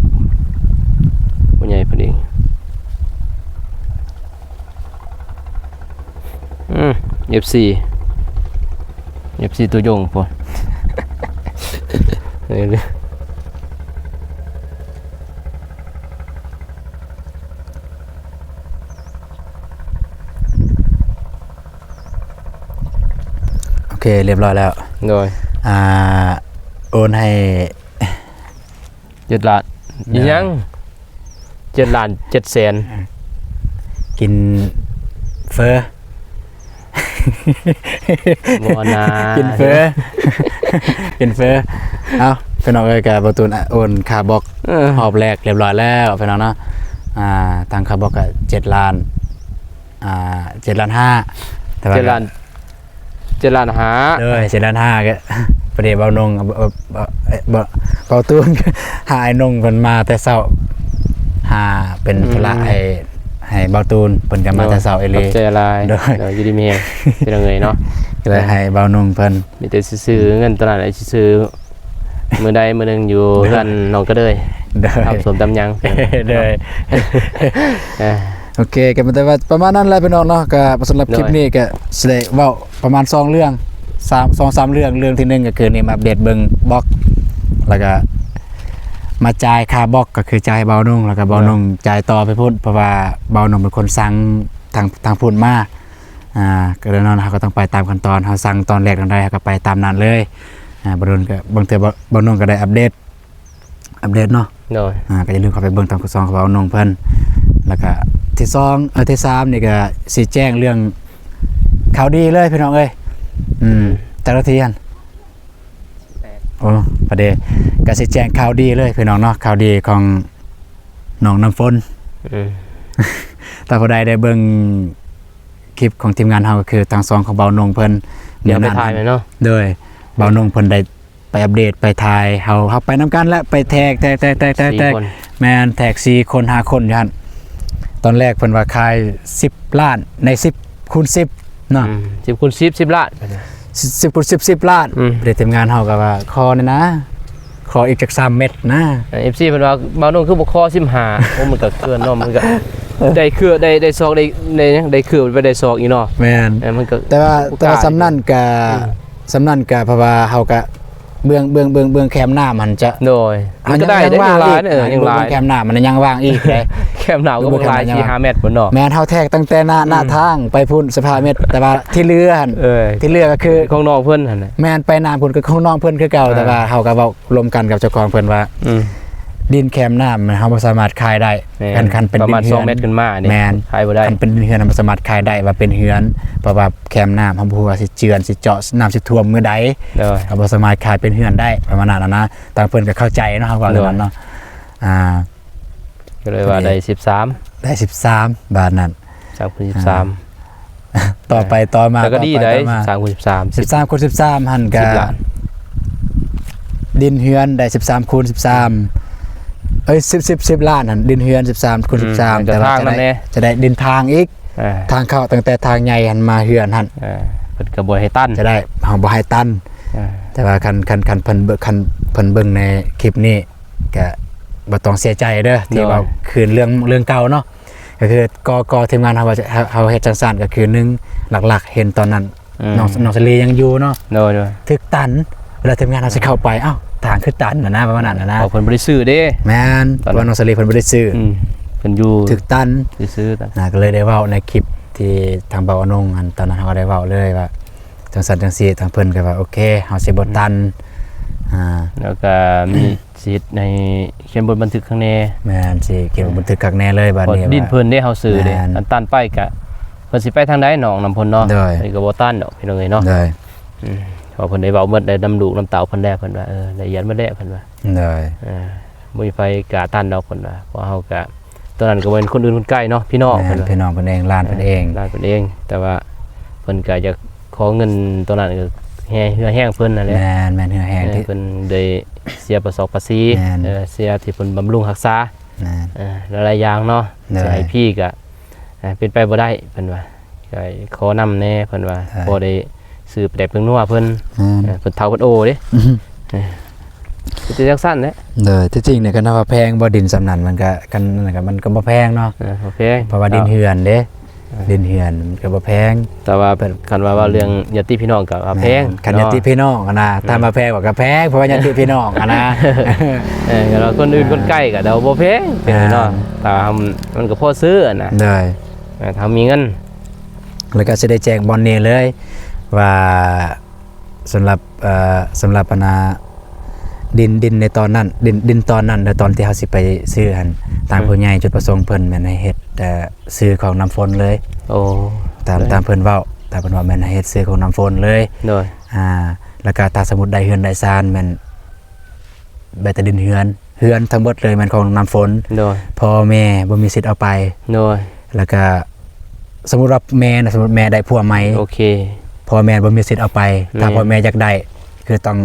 ຜູ້ໃຫຍ່ເພິ່ນເອງ. ອືມ ເອັຟຊີ ເອັຟຊີ ຕົວຍົງພຸ້ນ ໂອເຄ ລຽບຮ້ອຍແລ້ວ ໂດຍ ອ່າ ໂອນໃຫ້ ເຈັດລ້ານ ອີ່ຫຍັງ ເຈັດລ້ານເຈັດແສນ ກິນເຟີ ບໍ່ນາ ກິນເຟີ ກິນເຟີ ເອົ້າ ພີ່ນ້ອງເອີຍ ກະບ່າວຕູນໂອນຄ່າບລັອກ ເອີ ຮອບແລກລຽບຮ້ອຍແລ້ວພີ່ນ້ອງເນາະ ອ່າ ທາງຄ່າບລັອກກະເຈັດລ້ານ ອ່າ ເຈັດລ້ານຫ້າ ແຕ່ວ່າ ເຈັດລ້ານ ເຈັດລ້ານຫ້າ ໂດຍ ເຈັດລ້ານຫ້າ ກໍພໍດີເບົານົງ ເອີ ເອີ ເອີ ເບົາ ເບົາຕູນ ຫາອ້າຍນົງເພິ່ນມາແຕ່ເຊົ້າ ຫາເປັນ ອືມ ທຸລະໃຫ້ ໃຫ້ເບົາຕູນ ເພິ່ນກໍມາແຕ່ເຊົ້າອີ່ຫຼີ ໂດຍ ຂອບໃຈຫຼາຍ ໂດຍ ໂດຍ ຢູ່ດີມີແຮງ ພີ່ນ້ອງເອີຍເນາະ ກໍເລີຍໃຫ້ເບົານົງເພິ່ນ ມີແຕ່ຊິຊື້ເງິນຕອນນັ້ນ ຊິຊື້ ມື້ໃດມື້ໜຶ່ງຢູ່ເຮືອນນ້ອງກະເດີຍ ໂດຍ ຕຳສົ້ມຕຳຫຍັງ ໂດຍ ເອີ ໂອເຄ ກໍມີແຕ່ວ່າປະມານນັ້ນແຫຼະພີ່ນ້ອງເນາະ ກໍສຳລັບຄລິບນີ້ ໂດຍ ກໍຊິໄດ້ເວົ້າປະມານສອງເລື່ອງ ສາມ ສອງສາມເລື່ອງ ເລື່ອງທີໜຶ່ງກໍຄືນີ້ ມາອັບເດດເບິ່ງບລັອກ ແລ້ວກໍມາຈ່າຍຄ່າບລັອກ ກໍຄືຈ່າຍໃຫ້ເບົານົງ ແລ້ວກໍເບົານົງ ໂດຍ ຈ່າຍຕໍ່ໄປພຸ້ນ ເພາະວ່າເບົານົງເປັນຄົນສັ່ງທາງ ທາງພຸ້ນມາ ອ່າ ກໍແນ່ນອນ ເຮົາກໍຕ້ອງໄປຕາມຂັ້ນຕອນ ເຮົາສັ່ງຕອນແລກແນວໃດ ເຮົາກໍໄປຕາມນັ້ນເລີຍ ອ່າ ບໍ່ດົນກໍ ບາງເທື່ອບໍ່ ບໍ່ດົນກໍໄດ້ອັບເດດ ອັບເດດເນາະ ໂດຍ ອ່າ ກໍຢ່າລືມເຂົ້າໄປເບິ່ງຕາມກະຊວງຂອງເຮົາໜຶ່ງເພິ່ນ ແລ້ວກໍທີສອງ ເອີ ທີສາມນີ້ກໍຊິແຈ້ງເລື່ອງຂ່າວດີເລີຍພີ່ນ້ອງເອີຍ ອືມ ອືມ ຈັກນາທີຫັ້ນ? ແປດ ໂອ້ ພໍດີ ກໍຊິແຈ້ງຂ່າວດີເລີຍພີ່ນ້ອງເນາະ ຂ່າວດີຂອງນ້ອງນ້ຳຝົນ ອືມ ຖ້າຜູ້ໃດໄດ້ເບິ່ງ ຄລິບຂອງທີມງານເຮົາກໍຄືທາງຊ່ອງຂອງເບົານົງເພິ່ນ ດຽວໄປຖ່າຍແມ່ນເນາະ ໂດຍ ເບົານົງເພິ່ນໄດ້ໄປອັບເດດໄປຖ່າຍ ເຮົາ ເຮົາໄປນຳກັນແຫຼະ ໄປແທັກ ແທັກ ແທັກ ແທັກ ສີ່ຄົນ ແມ່ນ ແທັກສີ່ຄົນຫ້າຄົນຢູ່ຫັ້ນ ຕອນແລກເພິ່ນວ່າຂາຍສິບລ້ານ ໃນສິບຄູນສິບເນາະ ອືມ ສິບຄູນສິບ ສິບລ້ານ ສິບ ສິບຄູນສິບ ສິບລ້ານ ອືມ ເດ ທີມງານເຮົາກໍວ່າຂໍແດ່ນະ ຂໍອີກຈັກສາມແມັດນະ ເອີ ເອັຟຊີເພິ່ນວ່າ ບ່າວນົງຄືບໍ່ຂໍສິບຫ້າ ໂອ້ ມັນກໍເກີນເນາະ ມັນກໍໄດ້ເຄືອ ໄດ້ ໄດ້ຊອກ ໄດ້ ໄດ້ຫຍັງ ໄດ້ເຄືອໄປໄດ້ຊອກອີກເນາະ ແມ່ນ ເອີ ມັນກໍ ແຕ່ວ່າ ແຕ່ວ່າສ່ຳນັ້ນກໍ ອືມ ສ່ຳນັ້ນກໍເພາະວ່າເຮົາກໍ ເບື້ອງ ເບື້ອງ ເບື້ອງ ເບື້ອງແຄມນ້ຳຫັ້ນຈະ ໂດຍ ມັນກໍໄດ້ເດ້ ຍັງວ່າງອີກ ເອີ ຍັງຫຼາຍ ເບື້ອງແຄມນ້ຳມັນຍັງວ່າງອີກເດ້ ແຄມນ້ຳກໍບໍ່ຫຼາຍ ສີ່ຫ້າແມັດພຸ້ນເນາະ ແມ່ນ ເຮົາແທກຕັ້ງແຕ່ໜ້າ ອືມ ໜ້າທາງໄປພຸ້ນສະພາແມັດ ແຕ່ວ່າທີ່ເຫຼືອຫັ້ນ ເອີ ທີ່ເຫຼືອກໍຄືຂອງນ້ອງເພິ່ນຫັ້ນແຫຼະ ແມ່ນ ໄປນ້ຳພຸ້ນກໍຂອງນ້ອງເພິ່ນຄືເກົ່າ ອ່າ ແຕ່ວ່າເຮົາກໍເວົ້າ ລົມກັນກັບເຈົ້າຂອງເພິ່ນວ່າ ອືມ ດິນແຄມນ້ຳເຮົາບໍ່ສາມາດຂາຍໄດ້ ແມ່ນ ຄັນ ຄັນເປັນດິນເຮືອນ ປະມານສອງແມັດຂຶ້ນມານີ້ ແມ່ນ ຂາຍບໍ່ໄດ້ ຄັນເປັນດິນເຮືອນເຮົາບໍ່ສາມາດຂາຍໄດ້ວ່າເປັນເຮືອນ ເພາະວ່າແຄມນ້ຳເຮົາບໍ່ຮູ້ວ່າຊິເຈື່ອນ ຊິເຈາະ ນ້ຳຊິຖ້ວມມື້ໃດ ໂດຍ ເຮົາບໍ່ສາມາດຂາຍເປັນເຮືອນໄດ້ ປະມານນັ້ນນະ ທາງເພິ່ນກໍເຂົ້າໃຈເນາະ ເຮົາເວົ້າເລື່ອງນັ້ນເນາະ ໂດຍ ອ່າ ກໍເລີຍວ່າໄດ້ສິບສາມ ໄດ້ສິບສາມ ບາດນັ້ນ ສາມຄູນສິບສາມ ອ່າ ຕໍ່ໄປຕໍ່ມາ ແຕ່ກໍດີໄດ໋ ສາມຄູນສິບສາມ ສິບສາມຄູນສິບສາມຫັ້ນກະ ສິບລ້ານ ດິນເຮືອນໄດ້ສິບສາມຄູນສິບສາມ ເອີຍ ສິບ ສິບ ສິບລ້ານຫັ້ນ ດິນເຮືອນສິບສາມຄູນສິບສາມ ອືມ ແຕ່ວ່າຈະໄດ້ ຈະໄດ້ດິນທາງອີກ ອ່າ ທາງເຂົ້າຕັ້ງແຕ່ທາງໃຫຍ່ຫັ້ນມາເຮືອນຫັ້ນ ອ່າ ເພິ່ນກໍບໍ່ໃຫ້ຕັນ ຈະໄດ້ ເຮົາບໍ່ໃຫ້ຕັນ ອ່າ ແຕ່ວ່າຄັນ ຄັນ ຄັນເພິ່ນເບິ່ງ ຄັນເພິ່ນເບິ່ງໃນຄລິບນີ້ ກະບໍ່ຕ້ອງເສຍໃຈເດີ ທີ່ ໂດຍ ເວົ້າຄືນເລື່ອງ ເລື່ອງເກົ່າເນາະ ກໍຄືກໍ ກໍທີມງານເຮົາວ່າ ເຮົາ ເຮົາເຮັດຈັ່ງຊັ້ນ ກໍຄືໜຶ່ງ ຫຼັກໆ ເຫັນຕອນນັ້ນ ອືມ ນ້ອງ ນ້ອງສາລີຍັງຢູ່ເນາະ ໂດຍ ໂດຍ ຖືກຕັນ ເວລາທີມງານເຮົາຊິເຂົ້າໄປ ອ້າວ ທາງຄືຕັນຫັ້ນນະ ປະມານນັ້ນນະ ເພາະເພິ່ນບໍ່ໄດ້ຊື້ເດ້ ແມ່ນ ຕອນນັ້ນ ເພາະວ່ານ້ອງສາລີເພິ່ນບໍ່ໄດ້ຊື້ ອືມ ເພິ່ນຢູ່ ຖືກຕັນ ຊື່ໆ ນະ ກໍເລີຍໄດ້ເວົ້າໃນຄລິບທີ່ທາງບ່າວອະນົງ ອັນຕອນນັ້ນເຮົາກໍໄດ້ເວົ້າເລີຍວ່າ ຈັ່ງຊັ້ນຈັ່ງຊີ້ ທາງເພິ່ນກໍວ່າ ໂອເຄ ເຮົາຊິບໍ່ຕັນ ອ່າ ແລ້ວກໍມີ ຊິເຮັດໃຫ້ຂຽນບົດບັນທຶກຂ້າງແນ່ ແມ່ນ ຊິຂຽນບົດບັນທຶກຄັກແນ່ເລີຍບາດນີ້ ເພາະດິນເພິ່ນເດ້ ເຮົາຊື້ເດ້ ແມ່ນ ອັນຕັນໄປກະ ເພິ່ນຊິໄປທາງໃດ ນ້ອງນ້ຳພົນເນາະ ໂດຍ ເພິ່ນກໍບໍ່ຕັນດອກ ພີ່ນ້ອງເອີຍເນາະ ໂດຍ ອືມ ເພາະເພິ່ນໄດ້ເວົ້າໝົດ ໄດ້ນຳລູກນຳເຕົ້າເພິ່ນແລ້ວ ເພິ່ນວ່າ ເອີ ລະອຽດໝົດແລ້ວ ເພິ່ນວ່າ ໂດຍ ເອີ ບໍ່ມີໃຜກ້າຕັນດອກ ເພິ່ນວ່າ ເພາະເຮົາກະ ຕອນນັ້ນກໍເປັນຄົນອື່ນຄົນໄກເນາະ ພີ່ນ້ອງ ແມ່ນ ເພິ່ນວ່າ ພີ່ນ້ອງເພິ່ນເອງ ຫຼານເພິ່ນເອງ ອ່າ ຫຼານເພິ່ນເອງ ແຕ່ວ່າເພິ່ນກໍຢາກຂໍເງິນຕອນນັ້ນ ກໍແຮ ເຫື່ອແຮງເພິ່ນນັ້ນແຫຼະ ແມ່ນ ແມ່ນ ເຫື່ອແຮງ ເອີ ທີ່ເພິ່ນໄດ້ເສຍປະຊອກປະຊີ ແມ່ນ ເອີ ເສຍທີ່ເພິ່ນບຳລຸງຮັກສາ ແມ່ນ ເອີ ຫຼາຍໆຢ່າງເນາະ ໂດຍ ຊິໃຫ້ຟຣີກໍ ເອີ ເປັນໄປບໍ່ໄດ້ ເພິ່ນວ່າ ກໍຂໍນຳແດ່ ເພິ່ນວ່າ ໂດຍ ພໍໄດ້ຊື້ປາແດກເພິ່ງນົວເພິ່ນ ແມ່ນ ເອີ ເພິ່ນເຖົ້າເພິ່ນໂອເດ້ ອືຮຶ ເອີ ເປັນຈັ່ງຊັ້ນແຫຼະ ໂດຍ ທີ່ຈິງນີ້ ຄັນວ່າແພງບໍ່ ດິນສ່ຳນັ້ນ ມັນກໍ ຄັນນັ້ນກໍ ມັນກໍບໍ່ແພງເນາະ ເອີ ບໍ່ແພງ ເພາະວ່າດິນເຮືອນເດ້ ເອີ ດິນເຮືອນມັນກໍບໍ່ແພງ ແຕ່ວ່າ ເພິ່ນ ຄັນວ່າເວົ້າເລື່ອງ ອືມ ຍາດຕິພີ່ນ້ອງກໍວ່າແພງ ແມ່ນ ຄັນຍາດຕິພີ່ນ້ອງຫັ້ນນະ ເອີ ຖາມວ່າແພງບໍ່ ກໍແພງ ເພາະວ່າຍາດຕິພີ່ນ້ອງຫັ້ນນະ ເອີ ຄັນວ່າຄົນອື່ນ ອ່າ ຄົນໃກ້ກໍເດາບໍ່ແພງ ເອີ ເນາະ ອ່າ ແຕ່ວ່າມັນກໍພໍຊື້ຫັ້ນນະ ໂດຍ ເອີ ຖ້າມີເງິນ ແລ້ວກໍຊິໄດ້ແຈ້ງບ່ອນນີ້ເລີຍວ່າ ສຳລັບ ເອີ ສຳລັບອັນນ່າ ດິນ ດິນໃນຕອນນັ້ນ ດິນ ດິນຕອນນັ້ນ ແລະ ຕອນທີ່ເຮົາຊິໄປຊື້ຫັ້ນ ທາງ ອືມ ຜູ້ໃຫຍ່ຈຸດປະສົງເພິ່ນແມ່ນໃຫ້ເຮັດ ເອີ ຊື່ຂອງນ້ຳຝົນເລີຍ ໂອ້ ຕາມ ໂດຍ ຕາມເພິ່ນເວົ້າ ຕາມເພິ່ນເວົ້າແມ່ນໃຫ້ເຮັດຊື່ຂອງນ້ຳຝົນເລີຍ ໂດຍ ອ່າ ແລ້ວກໍຖ້າສົມມຸດໄດ້ເຮືອນໄດ້ຊານແມ່ນ ໄດ້ແຕ່ດິນເຮືອນ ເຮືອນທັງໝົດເລີຍແມ່ນຂອງນ້ຳຝົນ ໂດຍ ພໍ່ແມ່ບໍ່ມີສິດເອົາໄປ ໂດຍ ແລ້ວກໍ ສົມມຸດວ່າແມ່ນະ ສົມມຸດແມ່ໄດ້ຜົວໃໝ່ ໂອເຄ ພໍ່ແມ່ບໍ່ມີສິດເອົາໄປ ແມ່ນ ຖ້າພໍ່ແມ່ຢາກໄດ້ ຄືຕ້ອງ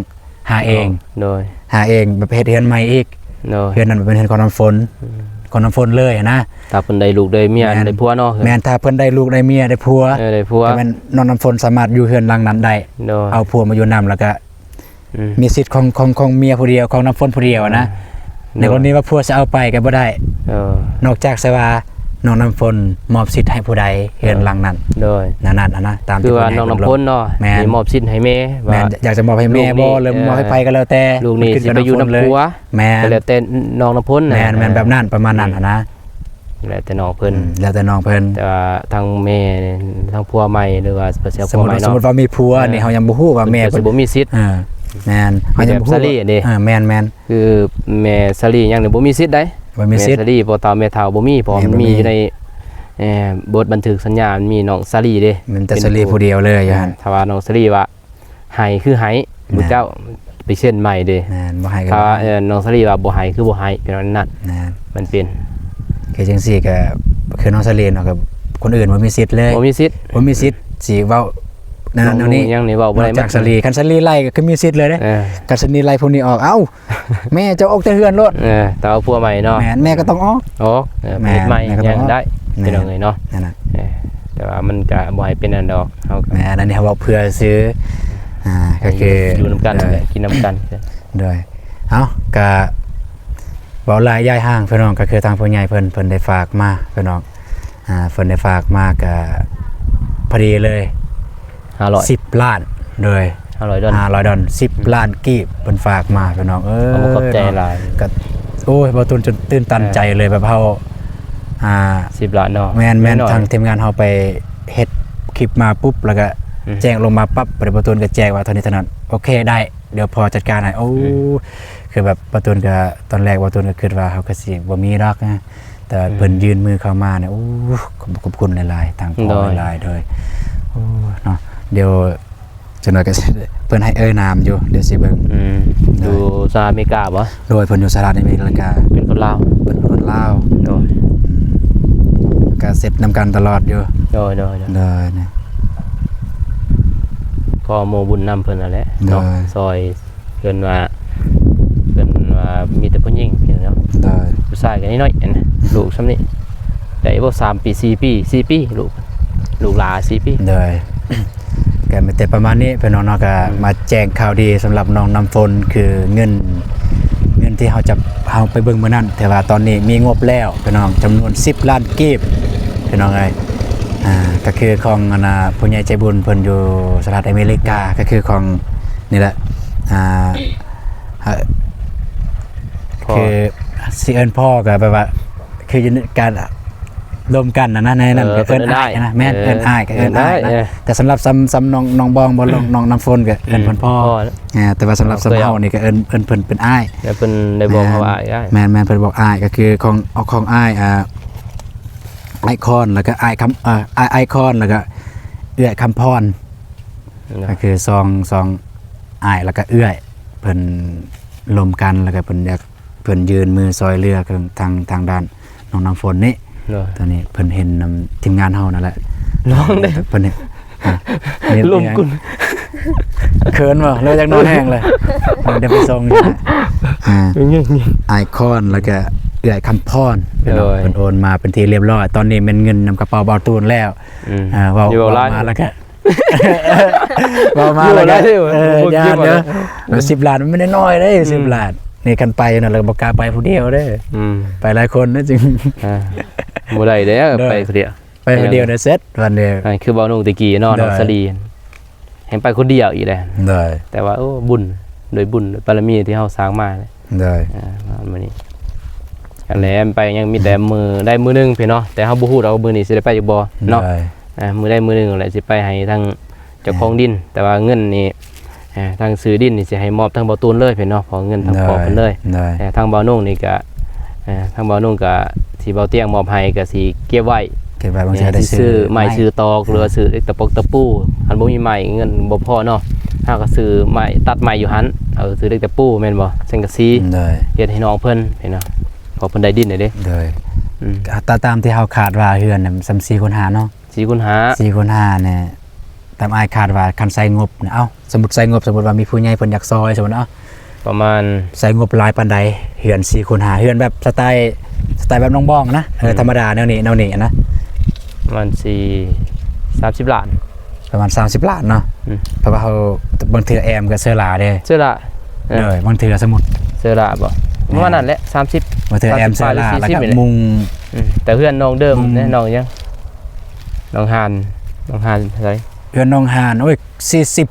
ຫາເອງ ໂດຍ ຫາເອງ ແບບເຮັດເຮືອນໃໝ່ອີກ ໂດຍ ເຮືອນນັ້ນເປັນເຮືອນຂອງນ້ຳຝົນ ອືມ ຂອງນ້ຳຝົນເລີຍນະ ຖ້າເພິ່ນໄດ້ລູກໄດ້ເມຍ ແມ່ນ ໄດ້ຜົວເນາະ ແມ່ນ ຖ້າເພິ່ນໄດ້ລູກໄດ້ເມຍໄດ້ຜົວ ເອີ ໄດ້ຜົວ ແມ່ນນ້ອງນ້ຳຝົນສາມາດຢູ່ເຮືອນຫຼັງນັ້ນໄດ້ ໂດຍ ເອົາຜົວມາຢູ່ນຳ ແລ້ວກໍ ອືມ ມີສິດຂອງ ຂອງ ຂອງເມຍຜູ້ດຽວ ຂອງນ້ຳຝົນຜູ້ດຽວນະ ອ່າ ໃນກໍລະນີວ່າຜົວຊິເອົາໄປກໍບໍ່ໄດ້ ເອີ ນອກຈາກແຕ່ວ່ານ້ອງນ້ຳຝົນມອບສິດໃຫ້ຜູ້ໃດເຮືອນຫຼັງນັ້ນ ໂດຍ ນັ້ນນະ ຕາມທີ່ ຄືວ່ານ້ອງນ້ຳຝົນເນາະ ແມ່ນ ມີມອບສິດໃຫ້ແມ່ ແມ່ນ ວ່າຢາກຈະມອບໃຫ້ແມ່ບໍ່ ຫຼືມອບໃຫ້ໃຜກໍແລ້ວແຕ່ ລູກນີ້ຊິໄປຢູ່ນຳຜົວ ແມ່ນ ກໍແລ້ວແຕ່ນ້ອງນ້ຳຝົນນະ ແມ່ນ ແມ່ນ ເອີ ແບບນັ້ນ ປະມານນັ້ນ ອືມ ຫັ້ນນະ ແລ້ວແຕ່ນ້ອງເພິ່ນ ອືມ ແລ້ວແຕ່ນ້ອງເພິ່ນ ແຕ່ວ່າທາງແມ່ ທາງຜົວໃໝ່ ຫຼືວ່າເພິ່ນຊິເອົາຜົວໃໝ່ເນາະ ສົມມຸດວ່າ ສົມມຸດວ່າມີຜົວນີ້ ເອີ ເຮົາຍັງບໍ່ຮູ້ວ່າແມ່ເພິ່ນ ເພິ່ນຊິບໍ່ມີສິດ ເອີ ແມ່ນ ເຮົາຍັງບໍ່ຮູ້ ແມ່ນ ສາລີເດ້ ເອີ ແມ່ນໆ ຄືແມ່ສາລີຫຍັງນີ້ບໍ່ມີສິດໃດ໋ ບໍ່ມີສິດ ແມ່ສາລີ ພໍ່ເຖົ້າແມ່ເຖົ້າບໍ່ມີ ເພາະວ່າມັນມີຢູ່ໃນ ເອີ ບົດບັນທຶກສັນຍາ ມັນມີນ້ອງສາລີເດ້ ມີແຕ່ສາລີຜູ້ດຽວເລີຍ ເອີ ຢູ່ຫັ້ນ ຖ້າວ່ານ້ອງສາລີວ່າ ໃຫ້ຄືໃຫ້ ແມ່ນ ໝູ່ເຈົ້າໄປເຊັນໃໝ່ເດ້ ແມ່ນ ບໍ່ໃຫ້ກໍ ຖ້າ ເອີ ນ້ອງສາລີວ່າບໍ່ໃຫ້ຄືບໍ່ໃຫ້ ເປັນແນວນັ້ນ ແມ່ນ ມັນເປັນ ຄືຈັ່ງຊີ້ກໍ ຄືນ້ອງສາລີເນາະ ກໍຄົນອື່ນບໍ່ມີສິດເລີຍ ບໍ່ມີສິດ ບໍ່ມີສິດຊິເວົ້າແນວນັ້ນແນວນີ້ ຫຍັງນີ້ເວົ້າບໍ່ໄດ້ ນອກຈາກສາລີ ຄັນສາລີໄລ່ກໍຄືມີສິດເລີຍເດ້ ເອີ ຄັນສາລີໄລ່ຜູ້ນີ້ອອກ ເອົ້າ ແມ່ເຈົ້າອອກແຕ່ເຮືອນໂລດ ເອີ ແຕ່ວ່າຜົວໃໝ່ເນາະ ແມ່ນ ແມ່ກໍຕ້ອງອອກ ອອກ ເອີ ໄປເຮັດໃໝ່ຫຍັງໄດ້ ພີ່ນ້ອງເອີຍເນາະ ນັ້ນນະ ເອີ ແຕ່ວ່າມັນກະບໍ່ໃຫ້ເປັນອັນດອກ ເຮົາ ແມ່ນ ອັນນີ້ເຮົາເວົ້າເພື່ອຊື່ ອ່າ ກໍຄື ຢູ່ນຳກັນ ໂດຍ ແຫຼະ ກິນນຳກັນ ໂດຍ ເອົ້າ ກະເວົ້າຫຼາຍຢາຍຫ່າງ ພີ່ນ້ອງ ກໍຄືທາງຜູ້ໃຫຍ່ເພິ່ນ ເພິ່ນໄດ້ຝາກມາ ພີ່ນ້ອງ ອ່າ ເພິ່ນໄດ້ຝາກມາ ກະພໍດີເລີຍ ຫ້າຮ້ອຍ ສິບລ້ານ ໂດຍ ຫ້າຮ້ອຍດອນ ຫ້າຮ້ອຍດອນ ສິບລ້ານກີບ ເພິ່ນຝາກມາ ພີ່ນ້ອງເອີຍ ຂອບໃຈຫຼາຍ ກໍ ໂອ້ຍ ເວົ້າຕົນຈົນຕື່ນຕັນໃຈເລີຍ ເອີ ແບບເຮົາ ອ່າ ສິບລ້ານເນາະ ແມ່ນໆ ທາງທີມງານເຮົາໄປເຮັດຄລິບມາປຸບ ແລ້ວກໍ ອືມ ແຈ້ງລົງມາປັບ ບໍ່ໄດ້ ບໍ່ຕົນກໍແຈ້ງວ່າເທົ່ານີ້ເທົ່ານັ້ນ ໂອເຄ ໄດ້ ດຽວພໍ່ຈັດການໃຫ້ ໂອ້ ອືມ ຄືແບບ ບໍ່ຕົນກໍ ຕອນແລກບໍ່ຕົນກໍຄິດວ່າເຮົາກໍຊິບໍ່ມີດອກນະ ແຕ່ວ່າ ອືມ ເພິ່ນຍື່ນມືເຂົ້າມານີ້ ໂອ້ ຂອບ ຂອບຄຸນຫຼາຍໆ ທາງພໍ່ ໂດຍ ຫຼາຍໆ ໂດຍ ໂອ້ ເນາະ ດຽວ ຈັກໜ່ອຍກໍຊິ ເພິ່ນໃຫ້ເອີນາມຢູ່ ດຽວຊິເບິ່ງ ອືມ ໂດຍ ຢູ່ສະຫະລັດອາເມລິກາບໍ່? ໂດຍ ເພິ່ນຢູ່ສະຫະລັດອາເມລິກາ ເປັນຄົນລາວ ເປັນຄົນລາວ ໂດຍ ອືມ ກໍເຊັດນຳກັນຕະຫຼອດຢູ່ ໂດຍ ໂດຍ ໂດຍ ໂດຍ ນີ້ ຂໍໂມບຸນນຳເພິ່ນນັ້ນແຫຼະເນາະ ໂດຍ ຊ່ອຍ ເພິ່ນວ່າ ເພິ່ນວ່າມີແຕ່ຜູ້ຍິງເນາະ ໂດຍ ຜູ້ຊາຍກໍນ້ອຍໆ ຫັ້ນນະ ລູກຊ່ຳນີ້ ໄດ້ບໍ່ ສາມປີ ສີ່ປີ ສີ່ປີ ລູກ ລູກຫຼ້າສີ່ປີ ໂດຍ ກໍມີແຕ່ປະມານນີ້ ພີ່ນ້ອງເນາະ ກໍ ອືມ ມາແຈ້ງຂ່າວດີສຳລັບນ້ອງນ້ຳຝົນ ຄືເງິນ ເງິນທີ່ເຮົາຈະ ເຮົາໄປເບິ່ງມື້ນັ້ນ ແຕ່ວ່າຕອນນີ້ມີງົບແລ້ວ ພີ່ນ້ອງ ຈຳນວນສິບລ້ານກີບ ພີ່ນ້ອງເອີຍ ອ່າ ກໍຄືຂອງ ອັນນ່າ ຜູ້ໃຫຍ່ໃຈບຸນເພິ່ນຢູ່ສະຫະລັດອາເມລິກາ ກໍຄືຂອງ ນີ້ແຫຼະ ອ່າ ພໍ່ ຄືຊິເອີ້ນພໍ່ກໍແບບວ່າ ຄືຢູ່ໃນການລົມກັນນະ ໃນນັ້ນ ເອີ ກໍເອີ້ນອ້າຍນະ ເອີ້ນອ້າຍ ແມ່ນ ເອີ ເອີ້ນອ້າຍ ກໍເອີ້ນອ້າຍນະ ເອີ ແຕ່ສຳລັບ ສຳ ສຳນ້ອງ ນ້ອງບອງບໍ່ ນ້ອງ ນ້ອງນ້ຳຝົນກໍເອີ້ນເພິ່ນພໍ່ ອືມ ພໍ່ ອ່າ ແຕ່ວ່າສຳລັບ ສຳເຮົານີ້ກໍເອີ້ນ ເອີ້ນເພິ່ນເປັນອ້າຍ ແລ້ວເພິ່ນໄດ້ບອກເຮົາວ່າອ້າຍ ແມ່ນ ແມ່ນ ເພິ່ນບອກອ້າຍ ກໍຄືຂອງ ຂອງອ້າຍ ອ່າ ອ້າຍຄອນ ແລ້ວກໍອ້າຍຄຳ ເອີ ອ້າຍ ອ້າຍຄອນ ແລ້ວກໍເອື້ອຍຄຳພອນ ເນາະ ກໍຄືສອງ ສອງອ້າຍ ແລ້ວກໍເອື້ອຍ ເພິ່ນລົມກັນ ແລ້ວກໍເພິ່ນຢາກ ເພິ່ນຍື່ນມືຊ່ອຍເຫຼືອທາງ ທາງດ້ານນ້ອງນ້ຳຝົນນີ້ ໂດຍ ຕອນນີ້ເພິ່ນເຫັນນຳທີມງານເຮົານັ້ນແຫຼະ ລອງເດ້ ເພິ່ນນີ້ ອ່າ ລົມກຸນ ເຂີນບໍ່ ຫຼືວ່າຢາກນອນແຮງເລີຍ ດຽວໄປສົ່ງຢູ່ ອ່າ ອ້າຍຄອນ ແລ້ວກໍເອື້ອຍຄຳພອນ ໂດຍ ເພິ່ນໂອນມາເປັນທີ່ຮຽບຮ້ອຍ ຕອນນີ້ແມ່ນເງິນນຳກະເປົາບ່າວຕູນແລ້ວ ອືມ ອ່າ ເວົ້າ ເວົ້າມາແລ້ວກໍ ເວົ້າມາແລ້ວກໍ ເອີ ຢ່າເດີ ສິບລ້ານມັນບໍ່ໄດ້ນ້ອຍເດ້ ອືມ ສິບລ້ານ ນີ້ຄັນໄປນັ້ນແລ້ວບໍ່ກ້າໄປຜູ້ດຽວເດ້ ອືມ ໄປຫຼາຍຄົນນະຈຶ່ງ ອ່າ ບໍ່ໄດ້ເດ້ ໂດຍ ໄປຜູ້ດຽວ ໄປຜູ້ດຽວນະເສັດ ວັນດຽວ ຄືບ່າວນຸ່ງແຕ່ກີ້ເນາະ ໂດຍ ນ້ອງສາລີ ແຮ່ງໄປຄົນດຽວອີກແຫຼະ ໂດຍ ແຕ່ວ່າ ໂອ້ ບຸນ ໂດຍບຸນ ໂດຍບາລະມີທີ່ເຮົາສ້າງມາ ໂດຍ ອ່າ ມື້ນີ້ ອັນແຫຼະ ໄປຍັງມີແຕ່ມື້ໃດມື້ໜຶ່ງພີ້ເນາະ ແຕ່ເຮົາບໍ່ຮູ້ດອກວ່າມື້ນີ້ຊິໄດ້ໄປຢູ່ບໍ່ເນາະ ໂດຍ ອ່າ ມື້ໃດມື້ໜຶ່ງແຫຼະ ຊິໄປໃຫ້ທາງເຈົ້າຂອງດິນ ແມ່ນ ແຕ່ວ່າເງິນນີ້ ອ່າ ທາງຊື້ດິນນີ້ຊິໃຫ້ມອບທາງບ່າວຕູນເລີຍພີ້ເນາະ ເພາະເງິນທາງພໍ່ເພິ່ນເລີຍ ໂດຍ ແຕ່ທາງບ່າວນຸ່ງນີ້ກະ ອ່າ ທາງບ່າວນຸ່ງກະທີ່ບ່າວຕຽງມອບໃຫ້ກະຊິເກັບໄວ້ ເກັບໄວ້ ບາງເທື່ອໄດ້ຊື້ໄມ້ ຊື້ຕອກ ຫຼືວ່າຊື້ຕະປົກຕະປູ ຄັນບໍ່ມີໄມ້ເງິນບໍ່ພໍເນາະ ເຮົາກໍຊື້ໄມ້ ຕັດໄມ້ຢູ່ຫັ້ນ ເອົາຊື້ເຫຼັກຕະປູແມ່ນບໍ່ ສັງກະສີ ໂດຍ ເຮັດໃຫ້ນ້ອງເພິ່ນເຫັນເນາະ ເພາະເພິ່ນໄດ້ດິນແລ້ວເດ້ ໂດຍ ອືມ ຕາມທີ່ເຮົາຄາດວ່າເຮືອນນະສ່ຳສີ່ຄູນຫ້າເນາະ ສີ່ຄູນຫ້າ ສີ່ຄູນຫ້ານີ້ ຕາມອ້າຍຄາດວ່າຄັນໃຊ້ງົບນະ ເອົ້າ ສົມມຸດໃຊ້ງົບ ສົມມຸດວ່າມີຜູ້ໃຫຍ່ເພິ່ນຢາກຊ່ອຍ ສົມມຸດເອົາ ປະມານ ໃຊ້ງົບຫຼາຍປານໃດ? ເຮືອນສີ່ຄູນຫ້າ ເຮືອນແບບສະໄຕ ສະໄຕແບບນ້ອງບອງນະ ເອີ ອືມ ທຳມະດາແນວນີ້ ແນວນີ້ນະ ປະມານສີ່ ສາມສິບລ້ານ ປະມານສາມສິບລ້ານເນາະ ອືມ ເພາະວ່າເຮົາ ບາງເທື່ອແອມກໍເຊື້ອລາເດ້ ເຊື້ອລາ ເອີ ເອີ ບາງເທື່ອສົມມຸດ ເຊື້ອລາບໍ່ ແມ່ນ ປະມານນັ້ນແຫຼະ ສາມສິບ ບາງເທື່ອແອມເຊື້ອລາ ແລ້ວກໍມຸງ ອືມ ແຕ່ເຮືອນນ້ອງເດີມ ອືມ ແນ່ ນ້ອງຫຍັງ ນ້ອງຫານ ນ້ອງຫານເທົ່າໃດ? ເຮືອນນ້ອງຫານ ໂອ້ຍ ສີ່ສິບ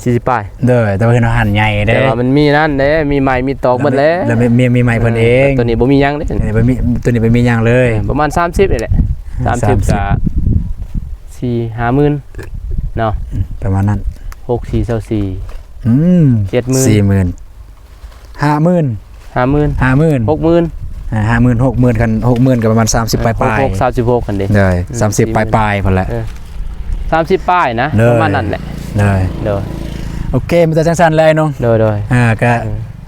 ສີ່ສິບປາຍ ໂດຍ ແຕ່ວ່າເຮືອນນ້ອງຫານໃຫຍ່ເດ້ ແຕ່ວ່າມັນມີນັ້ນເດ້ ມີໄມ້ມີຕອກໝົດແລ້ວ ແລ້ວມີ ມີ ມີໄມ້ເພິ່ນເອງ ເອີ ຕົວນີ້ບໍ່ມີຫຍັງເດ້ ຕົວນີ້ບໍ່ມີ ຕົວນີ້ບໍ່ມີຫຍັງເລີຍ ເອີ ປະມານສາມສິບນີ້ແຫຼະ ເອີ ສາມສິບ ສາມສິບ ກໍສີ່ຫ້າໝື່ນເນາະ ອືມ ປະມານນັ້ນ ຫົກສີ່ຊາວສີ່ ອືມ ເຈັດໝື່ນ ສີ່ໝື່ນ ຫ້າໝື່ນ ຫ້າໝື່ນ ຫ້າໝື່ນ ຫົກໝື່ນ ອ່າ ຫ້າໝື່ນ ຫົກໝື່ນ ຄັນຫົກໝື່ນກໍປະມານສາມສິບປາຍໆ ຫົກ ສາມສິບຫົກຫັ້ນເດ້ ໂດຍ ອືມ ສາມສິບປາຍໆພຸ້ນແຫຼະ ເອີ ສາມສິບປາຍນະ ໂດຍ ປະມານນັ້ນແຫຼະ ໂດຍ ໂດຍ ໂອເຄ ມີແຕ່ຈັ່ງຊັ້ນແຫຼະນ້ອງ ໂດຍ ໂດຍ ອ່າ ກໍ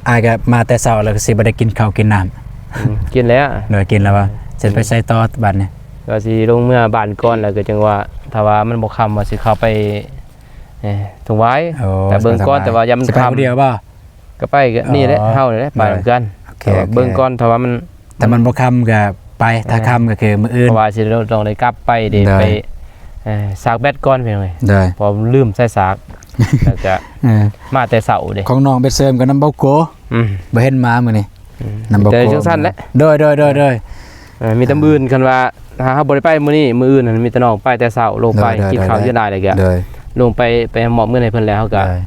ເອີ ອ້າຍກໍມາແຕ່ເຊົ້າແລ້ວ ກໍຊິບໍ່ໄດ້ກິນເຂົ້າກິນນ້ຳ ອືມ ກິນແລ້ວ ໂດຍ ກິນແລ້ວວ່າ ເອີ ຊິໄປໃສຕໍ່ບັດນີ້ ວ່າຊິລົງເມືອບ້ານກ່ອນ ແລ້ວກໍຈັ່ງວ່າ ຖ້າວ່າມັນບໍ່ຄ່ຳ ວ່າຊິເຂົ້າໄປ ເອີ ທົ່ງຫວາຍ ໂອ້ ແຕ່ເບິ່ງກ່ອນ ແຕ່ວ່າຢ້ານມັນຄ່ຳ ຊິໄປຜູ້ດຽວບໍ່? ກໍໄປກໍນີ້ແຫຼະ ອໍ ເຮົານີ້ແຫຼະ ໄປນຳກັນ ໂອເຄ ໂອເຄ ເບິ່ງກ່ອນ ຖ້າວ່າມັນ ຖ້າມັນບໍ່ຄ່ຳກໍ ໄປ ເອີ ທ່າຄ່ຳກໍຄືມື້ອື່ນ ເພາະວ່າຊິຕ້ອງໄດ້ກັບໄປເດ້ ໂດຍ ໄປ ເອີ ສາກແບັດກ່ອນພີ່ນ້ອງເອີຍ ໂດຍ ເພາະລືມໃສ່ສາກ ແລ້ວກໍ ເອີ ມາແຕ່ເຊົ້າເດ້ ຂອງນ້ອງເບັດເສີມກັບນ້ຳເບົາໂກ ອືມ ບໍ່ເຫັນມາມື້ນີ້ ອືມ ນຳບໍ່ ແຕ່ຈັ່ງຊັ້ນແຫຼະ ໂດຍ ໂດຍ ໂດຍ ໂດຍ ເອີ ມີແຕ່ ອ່າ ມື້ອື່ນ ຄັນວ່າຖ້າເຮົາບໍ່ໄດ້ໄປມື້ນີ້ ມື້ອື່ນຫັ້ນມີແຕ່ນ້ອງໄປແຕ່ເຊົ້າ ລົງໄປ ໂດຍ ໂດຍ ກິນເຂົ້າ ໂດຍ ຢູ່ນາ ແລ້ວກະ ໂດຍ ລົງໄປ ໄປມອບເງິນໃຫ້ເພິ່ນ ແລ້ວເຮົາກະ ໂດຍ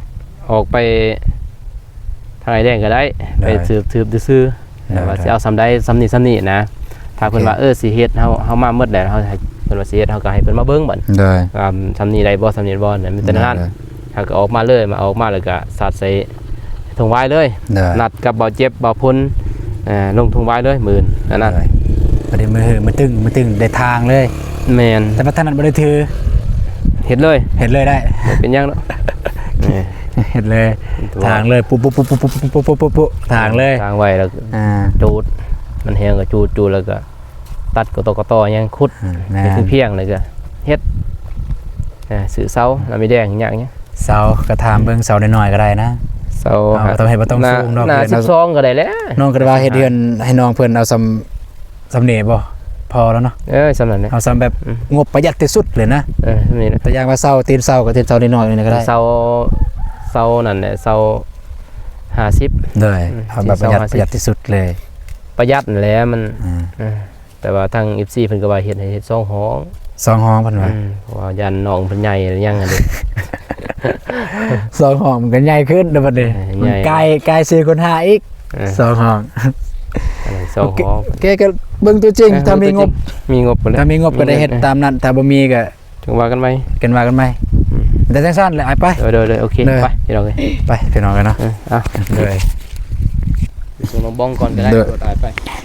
ອອກໄປທາງອ້າຍແດງກໍໄດ້ ໂດຍ ໄປສືບ ສືບຊື່ໆ ໂດຍ ວ່າ ໂດຍ ຊິເອົາສ່ຳໃດ ສ່ຳນີ້ ສ່ຳນີ້ນະ ຖ້າເພິ່ນວ່າ ໂອເຄ ເອີ ຊິເຮັດ ເຮົາ ເຮົາມາໝົດແລ້ວ ເຮົາໃຫ້ເພິ່ນວ່າຊິເຮັດ ເຮົາກໍໃຫ້ເພິ່ນມາເບິ່ງບັດ ໂດຍ ວ່າສ່ຳນີ້ໄດ້ບໍ່ ສ່ຳນີ້ບໍ່ ມີແຕ່ນັ້ນ ໂດຍ ໂດຍ ເຮົາກໍອອກມາເລີຍ ມາ ອອກມາແລ້ວກໍສາດໃສ່ຖົງຫວາຍເລີຍ ໂດຍ ນັດກັບບ່າວເຈັບ ບ່າວພົນ ເອີ ລົງຖົງຫວາຍເລີຍມື້ອື່ນ ອັນນັ້ນ ໂດຍ ພໍດີມື້ຮື ມື້ຕຶງ ມື້ຕຶງໄດ້ທາງເລີຍ ແມ່ນ ແຕ່ວ່າທາງນັ້ນບໍ່ໄດ້ຖື ເຮັດເລີຍ ເຮັດເລີຍໄດ້ ບໍ່ເປັນຫຍັງດອກ ເອີ ເຮັດເລີຍ ທາງເລີຍ ປຸບໆ ທາງເລີຍ ທາງໄວ້ແລ້ວ ອ່າ ຈູດ ມັນແຫ້ງກໍຈູດ ຈູດແລ້ວກໍ ຕັດກໍຕໍກໍຕໍຫຍັງ ຂຸດ ອືມ ແມ່ນ ໃຫ້ພຽງໆ ແລ້ວກໍເຮັດ ເອີ ຊື້ເສົາ ລະມີແດງຫຍັງຫຍັງ ເສົາກໍຖາມເບິ່ງ ເສົານ້ອຍໆກໍໄດ້ນະ ເສົາ ເຮົາກໍຕ້ອງເຮັດ ບໍ່ຕ້ອງສູງດອກ ໜ້າສິບສອງກໍໄດ້ແຫຼະ ນ້ອງກໍໄດ້ວ່າເຮັດເຮືອນໃຫ້ນ້ອງເພິ່ນ ເອົາສ່ຳ ສ່ຳນີ້ບໍ່ ພໍແລ້ວເນາະ ເອີ ສ່ຳນັ້ນແຫຼະ ເອົາສ່ຳແບບ ອືມ ງົບປະຢັດທີ່ສຸດເລີຍນະ ເອີ ສ່ຳນີ້ແຫຼະ ຕົວຢ່າງວ່າເສົາ ຕີນເສົາກໍຕີນເສົານ້ອຍໆນີ້ກໍໄດ້ ເສົາ ເສົານັ້ນແຫຼະ ເສົາຫ້າສິບ ໂດຍ ອືມ ເອົາແບບປະຢັດ ເສົາຫ້າສິບ ປະຢັດທີ່ສຸດເລີຍ ປະຢັດນັ້ນແຫຼະ ມັນ ອືມ ເອີ ແຕ່ວ່າທາງເອັຟຊີເພິ່ນກໍວ່າເຮັດໃຫ້ເຮັດສອງຫ້ອງ ສອງຫ້ອງເພິ່ນວ່າ ອືມ ເພາະວ່າຢ້ານນ້ອງເພິ່ນໃຫຍ່ຫຍັງຫັ້ນເດ້ ສອງຫ້ອງມັນກໍໃຫຍ່ຂຶ້ນເດ້ບັດນີ້ ເອີ ມັນໃຫຍ່ ກາຍ ກາຍສີ່ຄູນຫ້າອີກ ເອີ ສອງຫ້ອງ ອັນນັ້ນສອງຫ້ອງ ໂອເຄ ໂອເຄ ກໍເບິ່ງຕົວຈິງ ເອີ ຖ້າມີງົບ ມີງົບ ຖ້າມີງົບກໍໄດ້ເຮັດຕາມນັ້ນ ຖ້າບໍ່ມີກໍ ຈັ່ງວ່າກັນໃໝ່ ກັນວ່າກັນໃໝ່ ອືມ ແຕ່ຈັ່ງຊັ້ນແຫຼະ ອ້າຍ ໄປ ໂດຍ ໂດຍ ໂດຍ ໂອເຄ ໂດຍ ໄປພີ່ນ້ອງເອີຍ ໄປ ພີ່ນ້ອງເອີຍເນາະ ເອີ ເອົາ ໂດຍ ໄປສົ່ງນ້ອງບອງກ່ອນກໍໄດ້ ໂດຍ ລົດ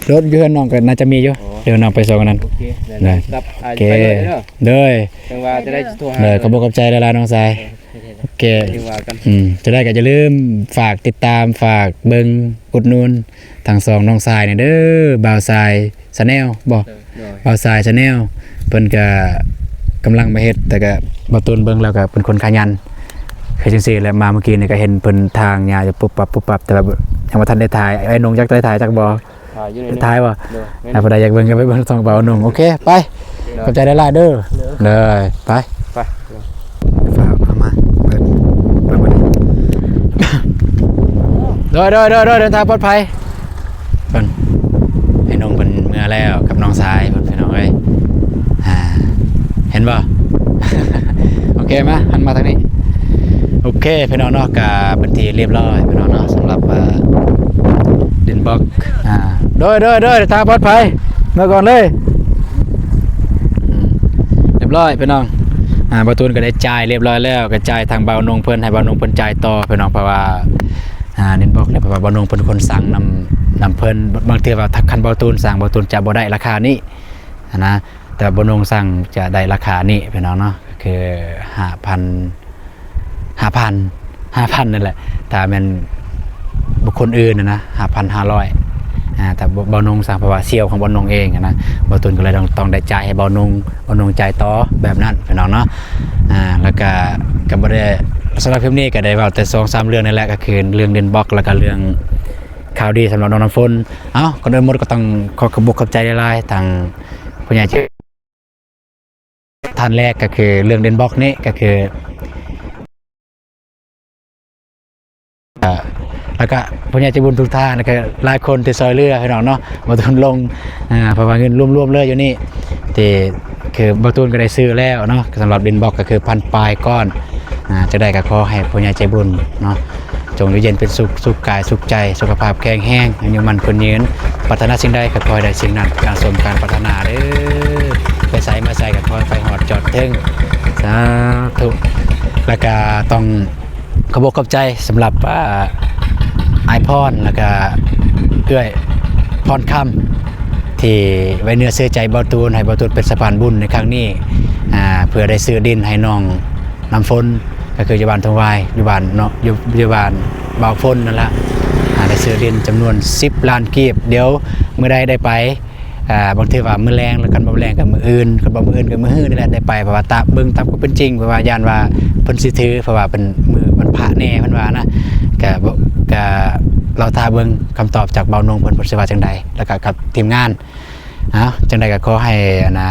ລົດຢູ່ເຮືອນນ້ອງກໍໜ້າຈະມີຢູ່ ໂອ້ ເດີນນ້ອງໄປສົ່ງອັນນັ້ນ ໂອເຄ ໄດ້ ໄດ້ ກັບ ໂອເຄ ໄປເລີຍເດີ ໂດຍ ຈັ່ງວ່າຈະໄດ້ໂທຫາ ໂດຍ ເດີ ຂອບອົກຂອບໃຈຫຼາຍໆ ນ້ອງຊາຍ ໂອເຄ ໂອເຄ ຈັ່ງວ່າກັນ ອືມ ຈັ່ງໃດກໍຢ່າລືມຝາກຕິດຕາມ ຝາກເບິ່ງ ອຸດໜູນທັງສອງນ້ອງຊາຍນີ້ເດີ ບ່າວຊາຍ Channel ບໍ່ ໂດຍ ບ່າວຊາຍ Channel ເພິ່ນກະກຳລັງມາເຮັດ ແຕ່ກະບ່າວຕູນເບິ່ງແລ້ວກະເປັນຄົນຂະຫຍັນ ຄືຈັ່ງຊີ້ແຫຼະ ມາມື້ກີ້ນີ້ກະເຫັນເພິ່ນຖາງຫຍ້າຢູ່ປຸບປັບ ປຸບປັບ ແຕ່ວ່າຍັງບໍ່ທັນໄດ້ຖ່າຍ ອ້າຍນົງຈັກໄດ້ຖ່າຍຈັກບໍ່ ຖ່າຍຢູ່ ໄດ້ຖ່າຍບໍ່ ໂດຍ ຖ້າຜູ້ໃດຢາກເບິ່ງກໍໄປເບິ່ງຊ່ອງບ່າວນົງ ໂອເຄ ໄປ ໂດຍ ຂອບໃຈຫຼາຍໆເດີ ໂດຍ ໂດຍ ໄປ ໄປ ຝາກເອົາມາ ເປີດ ເປີດບໍ່ໄດ້ ໂດຍ ໂດຍ ໂດຍ ໂດຍ ເດີນທາງປອດໄພ ເພິ່ນ ໄອ້ນົງເພິ່ນເມືອແລ້ວກັບນ້ອງຊາຍເພິ່ນ ພີ່ນ້ອງເອີຍ ອ່າ ເຫັນບໍ່ ໂອເຄ ມາ ຫັນມາທາງນີ້ ໂອເຄ ພີ່ນ້ອງເນາະ ກະເປັນທີ່ລຽບຮ້ອຍ ພີ່ນ້ອງເນາະ ສຳລັບ ເອີ ດິນບລັອກ ອ່າ ໂດຍ ໂດຍ ໂດຍ ເດີນທາງປອດໄພ ເມືອກ່ອນເລີຍ ອືມ ລຽບຮ້ອຍ ພີ່ນ້ອງ ອ່າ ບ່າວຕູນກໍໄດ້ຈ່າຍລຽບຮ້ອຍແລ້ວ ກໍຈ່າຍທາງບ່າວນົງເພິ່ນ ໃຫ້ບ່າວນົງເພິ່ນຈ່າຍຕໍ່ ພີ່ນ້ອງ ເພາະວ່າ ອ່າ ດິນບລັອກນີ້ ເພາະວ່າບ່າວນົງເພິ່ນຄົນສັ່ງນຳ ນຳເພິ່ນ ບາງເທື່ອວ່າ ຖ້າຄັນບ່າວຕູນສັ່ງ ບ່າວຕູນຈະບໍ່ໄດ້ລາຄານີ້ຫັ້ນນະ ແຕ່ວ່າບ່າວນົງສັ່ງຈະໄດ້ລາຄານີ້ ພີ່ນ້ອງເນາະ ກໍຄືຫ້າພັນ ຫ້າພັນ ຫ້າພັນນັ້ນແຫຼະ ຖ້າແມ່ນບຸກຄົນອື່ນນະ ຫ້າພັນຫ້າຮ້ອຍ ອ່າ ຖ້າບ່າວນົງສັ່ງ ເພາະວ່າສ່ຽວຂອງບ່າວນົງເອງນະ ບ່າວຕູນກໍເລີຍຕ້ອງ ຕ້ອງໄດ້ຈ່າຍໃຫ້ບ່າວນົງ ບ່າວນົງຈ່າຍຕໍ່ ແບບນັ້ນ ພີ່ນ້ອງເນາະ ອ່າ ແລ້ວກະ ກໍບໍ່ໄດ້ ສຳລັບຄລິບນີ້ກໍໄດ້ເວົ້າແຕ່ສອງສາມເລື່ອງນີ້ແຫຼະ ກໍຄືເລື່ອງດິນບລັອກ ແລ້ວກໍເລື່ອງຂ່າວດີສຳລັບນ້ອງນ້ຳຝົນ ເອົ້າ ກ່ອນອື່ນໝົດກໍຕ້ອງຂໍຂອບອົກຂອບໃຈຫຼາຍໆ ທາງຜູ້ໃຫຍ່ໃຈ ທ່ານແລກກໍຄືເລື່ອງດິນບລັອກນີ້ ກໍຄື ເອີ ແລ້ວກະຜູ້ໃຫຍ່ໃຈບຸນທຸກທ່ານ ແລ້ວກະຫຼາຍຄົນທີ່ຊ່ອຍເຫຼືອ ພີ່ນ້ອງເນາະ ບໍ່ທຸນລົງ ອ່າ ເພາະວ່າເງິນລວມໆເລີຍຢູ່ນີ້ ທີ່ຄືບ່າວຕູນກໍໄດ້ຊື້ແລ້ວເນາະ ສຳລັບດິນບລັອກກໍຄືພັນປາຍກ້ອນ ອ່າ ຈັ່ງໃດກໍຂໍໃຫ້ຜູ້ໃຫຍ່ໃຈບຸນເນາະ ຈົ່ງຢູ່ເຢັນເປັນສຸກ ສຸກກາຍສຸກໃຈ ສຸຂະພາບແຂງແຮງ ອາຍຸໝັ້ນຂວັນຍືນ ປາດຖະໜາສິ່ງໃດກໍຂໍໃຫ້ໄດ້ສິ່ງນັ້ນ ການສົມການປາດຖະໜາເດີ້ ໄປໃສມາໃສກໍຂໍໃຫ້ໄປຮອດຈອດເຖິງ ສາທຸ ແລ້ວກະຕ້ອງຂອບອົກຂອບໃຈສຳລັບ ອ່າ ອ້າຍພອນ ແລ້ວກະເອື້ອຍພອນຄຳ ທີ່ໄວ້ເນື້ອເຊື່ອໃຈບ່າວຕູນ ໃຫ້ບ່າວຕູນເປັນສະພານບຸນໃນຄັ້ງນີ້ ອ່າ ເພື່ອໄດ້ຊື້ດິນໃຫ້ນ້ອງ ນ້ຳຝົນ ກໍຄືຢູ່ບ້ານທົ່ງຫວາຍ ຢູ່ບ້ານເນາະ ຢູ່ ຢູ່ບ້ານບ່າວຝົນນັ້ນລະ ອ່າ ໄດ້ຊື້ດິນຈຳນວນສິບລ້ານກີບ ດຽວມື້ໃດໄດ້ໄປ ອ່າ ບາງເທື່ອວ່າມື້ແລງ ແລ້ວຄັນບໍ່ມື້ແລງກໍມື້ອື່ນ ຄັນບໍ່ມື້ອື່ນກໍມື້ຮືນີ້ແຫຼະໄດ້ໄປ ເພາະວ່າຕາມ ເບິ່ງຕາມຄວາມເປັນຈິງ ເພາະວ່າຢ້ານວ່າເພິ່ນຊິຖື ເພາະວ່າເປັນມື້ວັນພະແດ່ເພິ່ນວ່ານະ ກະ ກະລໍຖ້າເບິ່ງຄຳຕອບຈາກບ່າວນົງເພິ່ນ ເພິ່ນຊິວ່າຈັ່ງໃດ ແລ້ວກະກັບທີມງານ ເອົາ ຈັ່ງໃດກໍຂໍໃຫ້ອັນນ່າ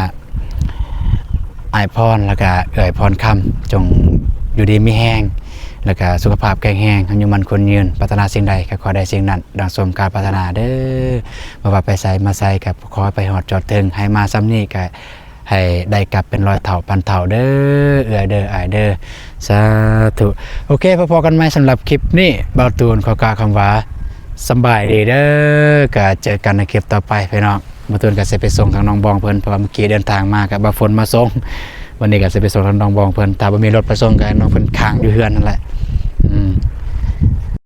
ອ້າຍພອນ ແລ້ວກະເອື້ອຍພອນຄຳ ຈົ່ງຢູ່ດີມີແຮງ ແລ້ວກະສຸຂະພາບແຂງແຮງ ອາຍຸໝັ້ນຂວັນຍືນ ປາດຖະໜາສິ່ງໃດກໍຂໍໄດ້ສິ່ງນັ້ນ ດັ່ງສົມຄາດປາດຖະໜາເດີ້. ບໍ່ວ່າໄປໃສມາໃສກໍຂໍໃຫ້ໄປຮອດຈອດເຖິງ ໃຫ້ມາຊ່ຳນີ້ກໍໃຫ້ໄດ້ກັບເປັນຮ້ອຍເທົ່າພັນເທົ່າເດີ້ ເອື້ອຍເດີ້ ອ້າຍເດີ້ ສາທຸ. ໂອເຄ ພໍ້ກັນໃໝ່ສຳລັບຄລິບນີ້ ບ່າວຕູນຂໍກ່າວຄຳວ່າ ສຳບາຍດີເດີ້ ກະເຈີກັນໃນຄລິບຕໍ່ໄປພີ່ນ້ອງ. ບ່າວຕູນກະຊິໄປສົ່ງທາງນ້ອງບອງເພິ່ນ ເພາະວ່າມື້ກີ້ເດີນທາງມາກັບບ່າວຝົນມາສົ່ງ ວັນນີ້ກະຊິໄປສົ່ງທາງນ້ອງບອງເພິ່ນ. ຖ້າບໍ່ມີລົດໄປສົ່ງກະໃຫ້ນ້ອງເພິ່ນຄ້າງຢູ່ເຮືອນຫັ້ນແຫຼະ.